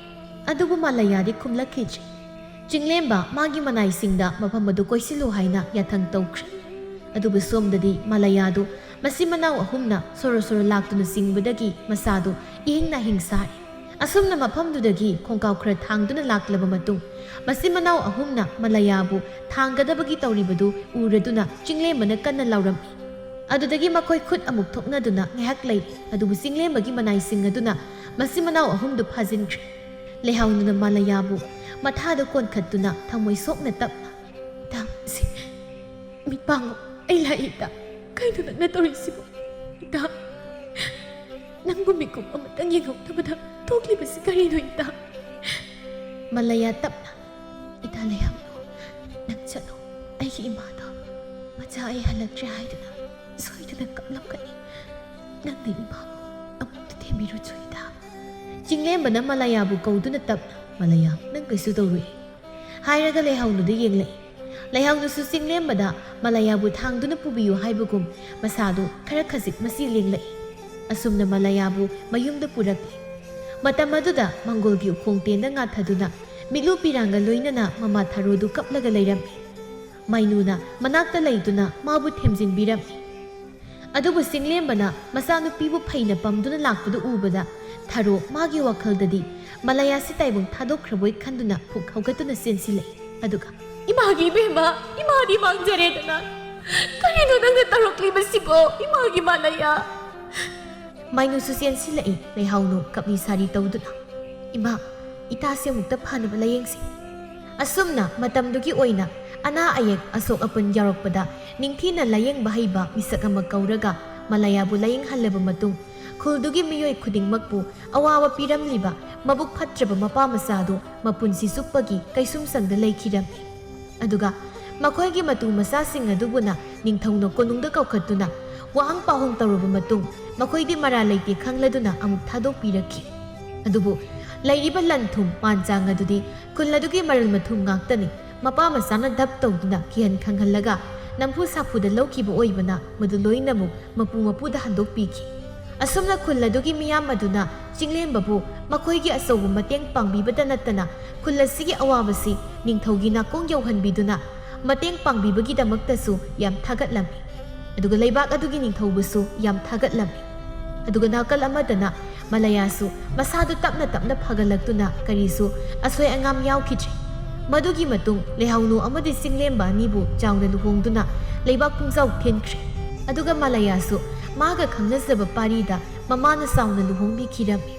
ꯑꯗꯨꯕꯨ ꯃꯂꯥꯌꯥꯗꯤ ꯈꯨꯝꯂꯛꯈꯤꯗ꯭ꯔꯦ꯫ ꯆꯤꯡꯂꯦꯝꯕ ꯃꯥꯒꯤ ꯃꯅꯥꯏꯁꯤꯡꯗ ꯃꯐꯝ ꯑꯗꯨ ꯀꯣꯏꯁꯤꯜꯂꯨ ꯍꯥꯏꯅ ꯌꯥꯊꯪ ꯇꯧꯈ꯭ꯔꯦ꯫ ꯑꯗꯨꯕꯨ ꯁꯣꯝꯗꯗꯤ ꯃꯂꯥꯌꯥꯗꯨ ꯃꯆꯤꯟ ꯃꯅꯥꯎ ꯑꯍꯨꯝꯅ ꯁꯣꯔꯣ ꯁꯣꯔꯣ ꯂꯥꯛꯇꯨꯅ ꯆꯤꯡꯕꯗꯒꯤ ꯃꯁꯥꯗꯨ ꯏꯍꯤꯡ ꯅꯥꯍꯤꯡ ꯁꯥꯔꯦ꯫ ꯑꯁꯨꯝꯅ ꯃꯐꯝꯗꯨꯗꯒꯤ ꯈꯣꯡꯀꯥꯎ ꯈꯔ ꯊꯥꯡꯗꯨꯅ ꯂꯥꯛꯂꯕ ꯃꯇꯨꯡ, ꯃꯆꯤꯟ ꯃꯅꯥꯎ ꯑꯍꯨꯝꯅ ꯃꯂꯥꯌꯥꯕꯨ ꯊꯥꯡꯒꯗꯕꯒꯤ ꯇꯧꯔꯤꯕꯗꯨ ꯎꯔꯗꯨꯅ ꯆꯤꯡꯂꯦꯝꯕꯅ ꯀꯟꯅ ꯂꯥꯎꯔꯝꯃꯤ, ꯑꯗꯨꯗꯒꯤ ꯃꯈꯣꯏ ꯈꯨꯠ ꯑꯃꯨꯛ ꯊꯣꯛꯅꯗꯨꯅ ꯉꯥꯏꯍꯥꯛ ꯂꯩ꯫ ꯑꯗꯨꯕꯨ ꯆꯤꯡꯂꯦꯝꯕꯒꯤ ꯃꯅꯥꯏꯁꯤꯡ ꯑꯗꯨꯅ ꯃꯆꯤꯟ ꯃꯅꯥꯎ ꯑꯍꯨꯝꯗꯨ ꯐꯥꯖꯤꯟꯈ꯭ꯔꯦ꯫ ꯂꯩꯍꯥꯎꯅꯨꯅ ꯃꯥꯂꯌꯥꯕꯨ ꯃꯊꯥꯗ ꯀꯣꯟꯈꯠꯇꯨꯅ ꯊꯃꯣꯏ ꯁꯣꯛꯅ ꯇꯞꯅ, "ꯏꯇꯥ, ꯁꯤ ꯃꯤꯠ ꯄꯥꯡꯉꯣ, ꯑꯩ ꯂꯥꯛꯏ ꯏꯇꯥ꯫ ꯀꯩꯅꯣ ꯅꯪꯅ ꯇꯧꯔꯤꯁꯤꯕꯣ? ꯏꯇꯥ, ꯅꯪꯕꯨ ꯃꯤꯀꯨꯞ ꯑꯃꯇꯪ ꯌꯦꯡꯍꯧꯗꯕꯗ ꯊꯣꯛꯂꯤꯕꯁꯤ ꯀꯔꯤꯅꯣ ꯏꯇꯥ?" ꯃꯥꯂꯌꯥ ꯇꯞꯅ, "ꯏꯇꯥ ꯂꯩꯍꯥꯎꯅꯨ, ꯅꯪ ꯆꯠꯂꯣ꯫ ꯑꯩꯒꯤ ꯏꯃꯥꯗꯣ ꯃꯆꯥ ꯑꯩ ꯍꯜꯂꯛꯇ꯭ꯔꯦ ꯍꯥꯏꯗꯨꯅ ꯁꯣꯏꯗꯅ ꯀꯞꯂꯝꯒꯅꯤ꯫ ꯅꯪꯅ ꯏꯃꯥꯕꯨ ꯑꯃꯨꯛꯇ ꯊꯦꯝꯕꯤꯔꯨꯆꯣ ꯏꯇꯥ꯫" ꯆꯤꯡꯂꯦꯝꯕꯅ ꯃꯥꯂꯌꯥꯕꯨ ꯀꯧꯗꯨꯅ ꯇꯞꯅ, "ꯃꯥꯂꯌꯥ, ꯅꯪ ꯀꯩꯁꯨ ꯇꯧꯔꯣꯏ" ꯍꯥꯏꯔꯒ ꯂꯩꯍꯥꯎꯅꯨꯗ ꯌꯦꯡꯂꯛꯏ꯫ ꯂꯩꯍꯥꯎꯅꯨꯁꯨ ꯆꯤꯡꯂꯦꯝꯕꯗ ꯃꯥꯂꯌꯥꯕꯨ ꯊꯥꯡꯗꯨꯅ ꯄꯨꯕꯤꯌꯨ ꯍꯥꯏꯕꯒꯨꯝ ꯃꯁꯥꯗꯨ ꯈꯔ ꯈꯖꯤꯛ ꯃꯆꯤ ꯂꯦꯡꯂꯛꯏ꯫ ꯑꯁꯨꯝꯅ ꯃꯥꯂꯌꯥꯕꯨ ꯃꯌꯨꯝꯗ ꯄꯨꯔꯛꯂꯤ꯫ ꯃꯇꯝ ꯑꯗꯨꯗ ꯃꯪꯒꯣꯜꯒꯤ ꯎꯈꯣꯡ ꯇꯦꯟꯗ ꯉꯥꯊꯗꯨꯅ ꯃꯤꯠꯂꯨ ꯄꯤꯔꯥꯡꯒ ꯂꯣꯏꯅꯅ ꯃꯃꯥ ꯊꯔꯣꯗꯨ ꯀꯞꯂꯒ ꯂꯩꯔꯝꯃꯤ꯫ ꯃꯥꯏꯅꯨꯅ ꯃꯅꯥꯛꯇ ꯂꯩꯗꯨꯅ ꯃꯥꯕꯨ ꯊꯦꯝꯖꯤꯟꯕꯤꯔꯝꯃꯤ꯫ ꯑꯗꯨꯕꯨ ꯆꯤꯡꯂꯦꯝꯕꯅ ꯃꯆꯥꯅꯨꯄꯤꯕꯨ ꯐꯩꯅ ꯄꯝꯗꯨꯅ ꯂꯥꯛꯄꯗꯨ ꯎꯕꯗ ꯊꯔꯣ ꯃꯥꯒꯤ ꯋꯥꯈꯜꯗꯗꯤ ꯃꯥꯂꯌꯥꯁꯤ ꯇꯥꯏꯕꯪ ꯊꯥꯗꯣꯛꯈ꯭ꯔꯕꯣꯏ ꯈꯟꯗꯨꯅ ꯄꯨꯛ ꯍꯧꯒꯠꯇꯨꯅ ꯆꯦꯟꯁꯤꯜꯂꯛꯏ꯫ ꯑꯗꯨꯒ, "ꯏꯃꯥꯒꯤ ꯏꯕꯦꯝꯃ, ꯏꯃꯥꯗꯤ ꯃꯥꯡꯖꯔꯦꯗꯅ꯫ ꯀꯔꯤꯅꯣ ꯅꯪꯅ ꯇꯧꯔꯛꯂꯤꯕꯁꯤꯕꯣ, ꯏꯃꯥꯒꯤ ꯃꯥꯂꯌꯥ?" ꯃꯥꯏꯅꯨꯁꯨ ꯆꯦꯟꯁꯤꯜꯂꯛꯏ꯫ ꯂꯩꯍꯥꯎꯅꯨ ꯀꯞꯂꯤ ꯁꯥꯔꯤ ꯇꯧꯗꯨꯅ, "ꯏꯃꯥ, ꯏꯇꯥꯁꯦ ꯑꯃꯨꯛꯇ ꯐꯅꯕ ꯂꯥꯌꯦꯡꯁꯤ꯫" ꯑꯁꯨꯝꯅ ꯃꯇꯝꯗꯨꯒꯤ ꯑꯣꯏꯅ ꯑꯅꯥ ꯑꯌꯦꯛ ꯑꯁꯣꯛ ꯑꯄꯟ ꯌꯥꯎꯔꯛꯄꯗ ꯅꯤꯡꯊꯤꯅ ꯂꯥꯌꯦꯡꯕ ꯍꯩꯕ ꯃꯤꯁꯛ ꯑꯃ ꯀꯧꯔꯒ ꯃꯥꯂꯌꯥꯕꯨ ꯂꯥꯌꯦꯡꯍꯜꯂꯕ ꯃꯇꯨꯡ, ꯈꯨꯜꯗꯨꯒꯤ ꯃꯤꯑꯣꯏ ꯈꯨꯗꯤꯡꯃꯛꯄꯨ ꯑꯋꯥꯕ ꯄꯤꯔꯝꯂꯤꯕ ꯃꯕꯨꯛ ꯐꯠꯇ꯭ꯔꯕ ꯃꯄꯥ ꯃꯆꯥ ꯑꯗꯨ ꯃꯄꯨꯟꯁꯤ ꯆꯨꯞꯄꯒꯤ ꯀꯩꯁꯨꯝꯁꯪꯗ ꯂꯩꯈꯤꯔꯝꯃꯤ꯫ ꯑꯗꯨꯒ ꯃꯈꯣꯏꯒꯤ ꯃꯇꯨ ꯃꯆꯥꯁꯤꯡ ꯑꯗꯨꯕꯨꯅ ꯅꯤꯡꯊꯧꯅ ꯀꯣꯅꯨꯡꯗ ꯀꯧꯈꯠꯇꯨꯅ ꯋꯥꯍꯪ ꯄꯥꯎꯍꯪ ꯇꯧꯔꯕ ꯃꯇꯨꯡ, ꯃꯈꯣꯏꯗꯤ ꯃꯔꯥꯜ ꯂꯩꯇꯦ ꯈꯪꯂꯗꯨꯅ ꯑꯃꯨꯛ ꯊꯥꯗꯣꯛꯄꯤꯔꯛꯈꯤ꯫ ꯑꯗꯨꯕꯨ ꯂꯩꯔꯤꯕ ꯂꯟ ꯊꯨꯝ ꯃꯥꯟ ꯆꯥꯡ ꯑꯗꯨꯗꯤ ꯈꯨꯜ ꯑꯗꯨꯒꯤ ꯃꯔꯜ ꯃꯊꯨꯝ ꯉꯥꯛꯇꯅꯤ꯫ ꯃꯄꯥ ꯃꯆꯥꯅ ꯙꯞ ꯇꯧꯗꯨꯅ ꯀꯤꯍꯟ ꯈꯪꯍꯜꯂꯒ ꯅꯝꯐꯨ ꯁꯥꯐꯨꯗ ꯂꯧꯈꯤꯕ ꯑꯣꯏꯕꯅ ꯃꯗꯨ ꯂꯣꯏꯅꯃꯛ ꯃꯄꯨ ꯃꯄꯨꯗ ꯍꯟꯗꯣꯛꯄꯤꯈꯤ꯫ ꯑꯁꯨꯝꯅ ꯈꯨꯜ ꯑꯗꯨꯒꯤ ꯃꯤꯌꯥꯝ ꯑꯗꯨꯅ ꯆꯤꯡꯂꯦꯝꯕꯕꯨ ꯃꯈꯣꯏꯒꯤ ꯑꯆꯧꯕ ꯃꯇꯦꯡ ꯄꯥꯡꯕꯤꯕꯇ ꯅꯠꯇꯅ ꯈꯨꯜ ꯑꯁꯤꯒꯤ ꯑꯋꯥꯕꯁꯤ ꯅꯤꯡꯊꯧꯒꯤ ꯅꯥꯀꯣꯡ ꯌꯧꯍꯟꯕꯤꯗꯨꯅ ꯃꯇꯦꯡ ꯄꯥꯡꯕꯤꯕꯒꯤꯗꯃꯛꯇꯁꯨ ꯌꯥꯝ ꯊꯥꯒꯠꯂꯝꯃꯤ꯫ ꯑꯗꯨꯒ ꯂꯩꯕꯥꯛ ꯑꯗꯨꯒꯤ ꯅꯤꯡꯊꯧꯕꯨꯁꯨ ꯌꯥꯝ ꯊꯥꯒꯠꯂꯝꯃꯤ꯫ ꯑꯗꯨꯒ ꯅꯥꯀꯜ ꯑꯃꯗꯅ ꯃꯥꯂꯌꯥꯁꯨ ꯃꯁꯥꯗꯨ ꯇꯞꯅ ꯇꯞꯅ ꯐꯒꯠꯂꯛꯇꯨꯅ ꯀꯔꯤꯁꯨ ꯑꯁꯣꯏ ꯑꯉꯥꯝ ꯌꯥꯎꯈꯤꯗ꯭ꯔꯦ꯫ ꯃꯗꯨꯒꯤ ꯃꯇꯨꯡ ꯂꯩꯍꯥꯎꯅꯨ ꯑꯃꯗꯤ ꯆꯤꯡꯂꯦꯝꯕ ꯑꯅꯤꯕꯨ ꯆꯥꯎꯅ ꯂꯨꯍꯣꯡꯗꯨꯅ ꯂꯩꯕꯥꯛ ꯄꯨꯡꯖꯥꯎ ꯊꯦꯟꯈ꯭ꯔꯦ꯫ ꯑꯗꯨꯒ ꯃꯥꯂꯌꯥꯁꯨ ꯃꯥꯒ ꯈꯪꯅꯖꯕ ꯄꯥꯔꯤꯗ ꯃꯃꯥꯅ ꯆꯥꯎꯅ ꯂꯨꯍꯣꯡꯕꯤꯈꯤꯔꯝꯃꯤ꯫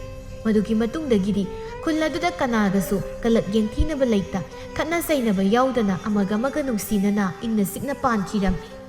ꯃꯗꯨꯒꯤ ꯃꯇꯨꯡꯗꯒꯤꯗꯤ ꯈꯨꯜ ꯑꯗꯨꯗ ꯀꯅꯥꯒꯁꯨ ꯀꯂꯛ ꯌꯦꯡꯊꯤꯅꯕ ꯂꯩꯇ, ꯈꯠꯅ ꯆꯩꯅꯕ ꯌꯥꯎꯗꯅ ꯑꯃꯒ ꯑꯃꯒ ꯅꯨꯡꯁꯤꯅꯅ ꯏꯪꯅ ꯆꯤꯛꯅ ꯄꯥꯟꯈꯤꯔꯝꯃꯤ꯫